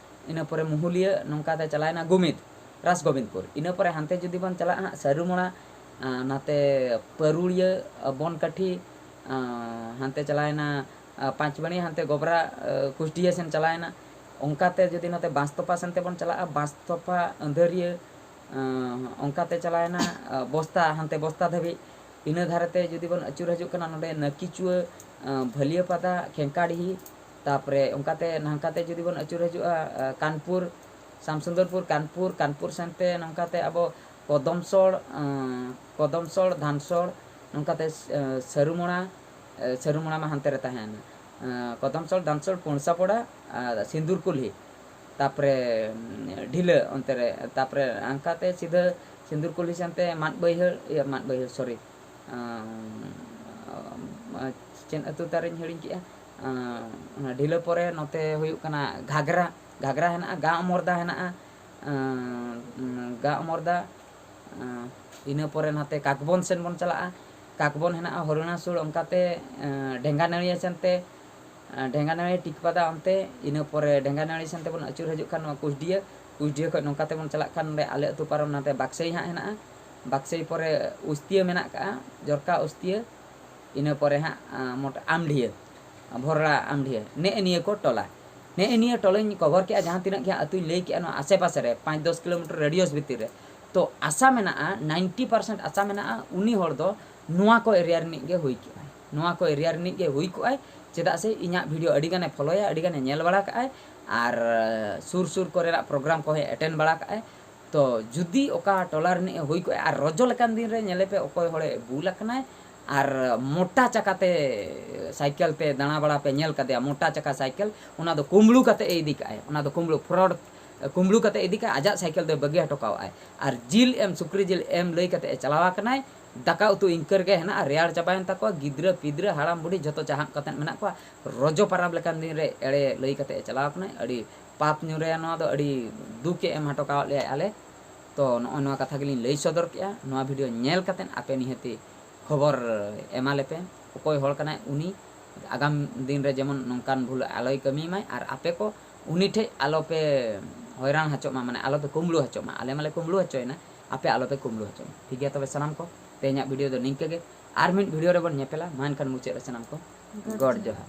ᱤᱱᱟᱹ ᱯᱚᱨᱮ ᱢᱩᱦᱩᱞᱤᱭᱟᱹ, ᱱᱚᱝᱠᱟ ᱛᱮ ᱪᱟᱞᱟᱣᱮᱱᱟ ᱜᱳᱢᱤᱫ, ᱨᱟᱥ ᱜᱳᱵᱤᱱᱫᱽᱯᱩᱨ᱾ ᱤᱱᱟᱹ ᱯᱚᱨᱮ ᱦᱟᱱᱛᱮ ᱡᱩᱫᱤ ᱵᱚᱱ ᱪᱟᱞᱟᱜᱼᱟ ᱦᱟᱸᱜ ᱥᱟᱹᱨᱩᱢᱚᱲᱟ, ᱟ, ᱱᱟᱛᱮ ᱯᱟᱹᱨᱩᱲᱤᱭᱟᱹ, ᱟ, ᱵᱚᱱᱠᱟᱴᱷᱤ, ᱟᱸ, ᱦᱟᱱᱛᱮ ᱪᱟᱞᱟᱣᱮᱱᱟ, ᱟᱸ, ᱯᱟᱸᱪᱵᱟᱹᱲᱤ, ᱦᱟᱱᱛᱮ ᱜᱚᱵᱽᱨᱟ, ᱟᱸ, ᱠᱩᱥᱰᱤᱦᱟᱹ ᱥᱮᱱ ᱪᱟᱞᱟᱣᱮᱱᱟ᱾ ᱚᱱᱠᱟᱛᱮ ᱡᱩᱫᱤ ᱱᱚᱛᱮ ᱵᱟᱸᱥᱛᱚᱯᱟ ᱥᱮᱱ ᱛᱮᱵᱚᱱ ᱪᱟᱞᱟᱜᱼᱟ, ᱵᱟᱸᱥᱛᱚᱯᱟ, ᱟᱹᱱᱫᱷᱟᱹᱨᱤᱭᱟᱹ, ᱟᱸ, ᱚᱱᱠᱟᱛᱮ ᱪᱟᱞᱟᱣᱮᱱᱟ, ᱟᱸ, ᱵᱚᱥᱛᱟ, ᱦᱟᱱᱛᱮ ᱵᱚᱥᱛᱟ ᱫᱷᱟᱹᱵᱤᱡ᱾ ᱤᱱᱟᱹ ᱫᱷᱟᱨᱮᱛᱮ ᱡᱩᱫᱤ ᱵᱚᱱ ᱟᱹᱪᱩᱨ ᱦᱤᱡᱩᱜ ᱠᱟᱱᱟ, ᱱᱚᱰᱮ ᱱᱟᱹᱠᱤᱪᱩᱣᱟᱹ, ᱟᱸ, ᱵᱷᱟᱹᱞᱤᱭᱟᱹᱯᱟᱫᱟ, ᱠᱷᱮᱝᱠᱟᱰᱤᱦᱤ, ᱛᱟᱯᱚᱨᱮ ᱚᱱᱠᱟᱛᱮ ᱱᱟᱝᱠᱟᱛᱮ ᱡᱩᱫᱤ ᱵᱚᱱ ᱟᱹᱪᱩᱨ ᱦᱤᱡᱩᱜᱼᱟ, ᱟᱸ, ᱠᱟᱱᱯᱩᱨ, ᱥᱟᱢᱥᱩᱱᱫᱚᱨᱯᱩᱨ, ᱠᱟᱱᱯᱩᱨ, ᱠᱟᱱᱯᱩᱨ ᱥᱮᱱᱛᱮ ᱱᱚᱝᱠᱟᱛᱮ ᱟᱵᱚ ᱠᱚᱫᱚᱢᱥᱚᱲ, ᱟᱸ, ᱠᱚᱫᱚᱢᱥᱚᱲ, ᱫᱷᱟᱱᱥᱚᱲ, ᱱᱚᱝᱠᱟᱛᱮ, ᱟᱸ, ᱥᱟᱹᱨᱩᱢᱚᱲᱟ, ᱟᱸ, ᱥᱟᱹᱨᱩᱢᱚᱲᱟ ᱢᱟ ᱦᱟᱱᱛᱮ ᱨᱮ ᱛᱟᱦᱮᱸᱭᱮᱱᱟ᱾ ᱟᱸ, ᱠᱚᱫᱚᱢᱥᱚᱲ, ᱫᱷᱟᱱᱥᱚᱲ, ᱯᱩᱬᱥᱟᱯᱚᱲᱟ, ᱟᱨ ᱥᱤᱸᱫᱩᱨᱠᱩᱞᱦᱤ, ᱛᱟᱯᱚᱨᱮ, ᱩᱸ, ᱰᱷᱤᱞᱟᱹ ᱚᱱᱛᱮ ᱨᱮ, ᱛᱟᱯᱚᱨᱮ ᱦᱟᱱᱠᱟᱛᱮ ᱥᱤᱫᱷᱟᱹ ᱥᱤᱸᱫᱩᱨᱠᱩᱞᱦᱤ ᱥᱮᱱᱛᱮ ᱢᱟᱫ ᱵᱟᱹᱭᱦᱟᱹᱲ, ᱤᱭᱟᱹ, ᱢᱟᱫ ᱵᱟᱹᱭᱦᱟᱹᱲ, sorry, ᱟᱸ, ᱪᱮᱫ ᱟᱹᱛᱩ ᱛᱟᱨᱤᱧ ᱦᱤᱲᱤᱧ ᱠᱮᱜᱼᱟ᱾ ᱟᱸ, ᱚᱱᱟ ᱰᱷᱤᱞᱟᱹ ᱯᱚᱨᱮ ᱱᱚᱛᱮ ᱦᱩᱭᱩᱜ ᱠᱟᱱᱟ ᱜᱷᱟᱜᱽᱨᱟ, ᱜᱷᱟᱜᱽᱨᱟ ᱦᱮᱱᱟᱜᱼᱟ, ᱜᱟᱸ ᱚᱢᱚᱨᱫᱟ ᱦᱮᱱᱟᱜᱼᱟ, ᱟᱸ, ᱜᱟᱸ ᱚᱢᱚᱨᱫᱟ, ᱟᱸ, ᱤᱱᱟᱹ ᱯᱚᱨᱮ ᱱᱟᱛᱮ ᱠᱟᱠᱵᱚᱱ ᱥᱮᱱ ᱵᱚᱱ ᱪᱟᱞᱟᱜᱼᱟ, ᱠᱟᱠᱵᱚᱱ ᱦᱮᱱᱟᱜᱼᱟ, ᱦᱚᱨᱤᱬᱟᱥᱩᱲ, ᱚᱱᱠᱟᱛᱮ, ᱟᱸ, ᱰᱷᱮᱝᱜᱟᱱᱟᱹᱲᱤᱭᱟᱹ ᱥᱮᱱᱛᱮ, ᱟᱸ, ᱰᱷᱮᱝᱜᱟᱱᱟᱹᱲᱤ ᱴᱤᱠᱯᱟᱫᱟ ᱚᱱᱛᱮ, ᱤᱱᱟᱹ ᱯᱚᱨᱮ ᱰᱷᱮᱝᱜᱟᱱᱟᱹᱲᱤ ᱥᱮᱱ ᱛᱮᱵᱚᱱ ᱟᱹᱪᱩᱨ ᱦᱤᱡᱩᱜ ᱠᱷᱟᱱ ᱱᱚᱣᱟ ᱠᱩᱥᱰᱤᱭᱟᱹ, ᱠᱩᱥᱰᱤᱭᱟᱹ ᱠᱷᱚᱱ ᱱᱚᱝᱠᱟ ᱛᱮᱵᱚᱱ ᱪᱟᱞᱟᱜ ᱠᱷᱟᱱ ᱱᱚᱰᱮ ᱟᱞᱮ ᱟᱹᱛᱩ ᱯᱟᱨᱚᱢ ᱱᱟᱛᱮ ᱵᱟᱠᱥᱟᱹᱭ ᱦᱟᱸᱜ ᱦᱮᱱᱟᱜᱼᱟ, ᱵᱟᱠᱥᱟᱹᱭ ᱯᱚᱨᱮ ᱩᱥᱛᱤᱭᱟᱹ ᱢᱮᱱᱟᱜ ᱠᱟᱜᱼᱟ, ᱡᱚᱨᱠᱟ ᱩᱥᱛᱤᱭᱟᱹ, ᱤᱱᱟᱹ ᱯᱚᱨᱮ ᱦᱟᱸᱜ, ᱟᱸ, ᱢᱚᱴ-, ᱟᱢᱰᱷᱤᱭᱟᱹ, ᱵᱷᱚᱨᱲᱟ ᱟᱢᱰᱷᱤᱭᱟᱹ, ᱱᱮᱜᱼᱮ ᱱᱤᱭᱟᱹ ᱠᱚ ᱴᱚᱞᱟ᱾ ᱱᱮᱜᱼᱮ ᱱᱤᱭᱟᱹ ᱴᱚᱞᱟᱧ cover ᱠᱮᱜᱼᱟ, ᱡᱟᱦᱟᱸ ᱛᱤᱱᱟᱹᱜ ᱜᱮ ᱦᱟᱸᱜ ᱟᱹᱛᱩᱧ ᱞᱟᱹᱭ ᱠᱮᱜᱼᱟ, ᱱᱚᱣᱟ ᱟᱥᱮ ᱯᱟᱥᱮ ᱨᱮ ᱯᱟᱸᱪ ᱫᱚᱥ kilometer radius ᱵᱷᱤᱛᱤᱨ ᱨᱮ᱾ ᱛᱚ ᱟᱥᱟ ᱢᱮᱱᱟᱜᱼᱟ, ninety percent ᱟᱥᱟ ᱢᱮᱱᱟᱜᱼᱟ, ᱩᱱᱤ ᱦᱚᱲ ᱫᱚ ᱱᱚᱣᱟ ᱠᱚ area ᱨᱤᱱᱤᱡ ᱜᱮ ᱦᱩᱭ ᱠᱚᱜᱼᱟᱭ, ᱱᱚᱣᱟ ᱠᱚ area ᱨᱤᱱᱤᱡ ᱜᱮ ᱦᱩᱭ ᱠᱚᱜᱼᱟᱭ᱾ ᱪᱮᱫᱟᱜ ᱥᱮ ᱤᱧᱟᱹᱜ video ᱟᱹᱰᱤ ᱜᱟᱱᱮ followᱭᱟ, ᱟᱹᱰᱤ ᱜᱟᱱᱮ ᱧᱮᱞ ᱵᱟᱲᱟ ᱠᱟᱜᱼᱟᱭ, ᱟᱨ ᱥᱩᱨ ᱥᱩᱨ ᱠᱚᱨᱮᱱᱟᱜ program ᱠᱚᱦᱚᱸᱭ attend ᱵᱟᱲᱟ ᱠᱟᱜᱼᱟᱭ᱾ ᱛᱚ ᱡᱩᱫᱤ ᱚᱠᱟ ᱴᱚᱞᱟ ᱨᱤᱱᱤᱡ ᱮ ᱦᱩᱭ ᱠᱚᱜᱼᱟ, ᱟᱨ ᱨᱚᱡᱚ ᱞᱮᱠᱟᱱ ᱫᱤᱱ ᱨᱮ ᱧᱮᱞᱮ ᱯᱮ ᱚᱠᱚᱭ ᱦᱚᱲᱮ ᱵᱩᱞ ᱟᱠᱟᱱᱟᱭ, ᱟᱨ ᱢᱚᱴᱟ ᱪᱟᱠᱟᱛᱮ ᱥᱟᱭᱠᱮᱞ ᱯᱮ ᱫᱟᱬᱟ ᱵᱟᱲᱟ ᱯᱮ ᱧᱮᱞ ᱠᱟᱫᱮᱭᱟ, ᱢᱚᱴᱟ ᱪᱟᱠᱟ ᱥᱟᱭᱠᱮᱞ, ᱚᱱᱟ ᱫᱚ ᱠᱩᱢᱵᱽᱲᱩ ᱠᱟᱛᱮ ᱮ ᱤᱫᱤ ᱠᱟᱜᱼᱟᱭ, ᱚᱱᱟ ᱫᱚ ᱠᱩᱢᱵᱽᱲᱩ, fraud, ᱠᱩᱢᱵᱽᱲᱩ ᱠᱟᱛᱮ ᱤᱫᱤ ᱠᱟᱜᱼᱟᱭ, ᱟᱡᱟᱜ ᱥᱟᱭᱠᱮᱞ ᱫᱚᱭ ᱵᱟᱹᱜᱤ ᱦᱚᱴᱚ ᱠᱟᱣᱟᱜᱼᱟᱭ᱾ ᱟᱨ ᱡᱤᱞ ᱮᱢ, ᱥᱩᱠᱨᱤ ᱡᱤᱞ ᱮᱢ ᱞᱟᱹᱭ ᱠᱟᱛᱮ ᱮ ᱪᱟᱞᱟᱣ ᱟᱠᱟᱱᱟᱭ, ᱫᱟᱠᱟ ᱩᱛᱩ ᱤᱱᱠᱟᱹ ᱨᱮᱜᱮ ᱦᱮᱱᱟᱜᱼᱟ, ᱨᱮᱭᱟᱲ ᱪᱟᱵᱟᱭᱮᱱ ᱛᱟᱠᱚᱣᱟ, ᱜᱤᱫᱽᱨᱟᱹ ᱯᱤᱫᱽᱨᱟᱹ ᱦᱟᱲᱟᱢ ᱵᱩᱰᱷᱤ ᱡᱷᱚᱛᱚ ᱪᱟᱦᱟᱵ ᱠᱟᱛᱮ ᱢᱮᱱᱟᱜ ᱠᱚᱣᱟ᱾ ᱨᱚᱡᱚ ᱯᱟᱨᱟᱵᱽ ᱞᱮᱠᱟᱱ ᱫᱤᱱ ᱨᱮ ᱮᱲᱮ ᱞᱟᱹᱭ ᱠᱟᱛᱮ ᱮ ᱪᱟᱞᱟᱣ ᱟᱠᱟᱱᱟᱭ, ᱟᱹᱰᱤ ᱯᱟᱯ ᱧᱩᱨᱮᱭᱟ ᱱᱚᱣᱟ ᱫᱚ, ᱟᱹᱰᱤ ᱫᱩᱠ ᱮ ᱮᱢ ᱦᱚᱴᱚ ᱠᱟᱣᱟᱫ ᱞᱮᱭᱟᱭ ᱟᱞᱮ᱾ ᱛᱚ ᱱᱚᱜᱼᱚᱭ ᱱᱚᱣᱟ ᱠᱟᱛᱷᱟ ᱜᱮᱞᱤᱧ ᱞᱟᱹᱭ ᱥᱚᱫᱚᱨ ᱠᱮᱜᱼᱟ᱾ ᱱᱚᱣᱟ video ᱧᱮᱞ ᱠᱟᱛᱮ ᱟᱯᱮ ᱱᱤᱦᱟᱹᱛᱤ ᱠᱷᱚᱵᱚᱨ ᱮᱢᱟ ᱞᱮᱯᱮ, ᱚᱠᱚᱭ ᱦᱚᱲ ᱠᱟᱱᱟᱭ ᱩᱱᱤ, ᱟᱜᱟᱢ ᱫᱤᱱ ᱨᱮ ᱡᱮᱢᱚᱱ ᱱᱚᱝᱠᱟᱱ ᱵᱷᱩᱞ ᱟᱞᱚᱭ ᱠᱟᱹᱢᱤ ᱢᱟᱭ, ᱟᱨ ᱟᱯᱮ ᱠᱚ ᱩᱱᱤ ᱴᱷᱮᱡ ᱟᱞᱚᱯᱮ ᱦᱚᱭᱨᱟᱱ ᱦᱚᱪᱚᱜ ᱢᱟ, ᱢᱟᱱᱮ ᱟᱞᱚᱯᱮ ᱠᱩᱢᱵᱽᱲᱩ ᱦᱚᱪᱚᱜ ᱢᱟ᱾ ᱟᱞᱮ ᱢᱟᱞᱮ ᱠᱩᱢᱵᱽᱲᱩ ᱦᱚᱪᱚᱭᱮᱱᱟ, ᱟᱯᱮ ᱟᱞᱚᱯᱮ ᱠᱩᱢᱵᱽᱲᱩ ᱦᱚᱪᱚᱜ ᱢᱟ᱾ ᱴᱷᱤᱠ ᱜᱮᱭᱟ, ᱛᱚᱵᱮ ᱥᱟᱱᱟᱢ ᱠᱚ ᱛᱮᱦᱮᱧᱟᱜ video ᱫᱚ ᱱᱤᱝᱠᱟᱹ ᱜᱮ᱾ ᱟᱨ ᱢᱤᱫ video ᱨᱮᱵᱚᱱ ᱧᱮᱯᱮᱞᱟ᱾ ᱢᱟ ᱮᱱᱠᱷᱟᱱ ᱢᱩᱪᱟᱹᱫ ᱨᱮ ᱥᱟᱱᱟᱢ ᱠᱚ ᱜᱚᱰ ᱡᱚᱦᱟᱨ᱾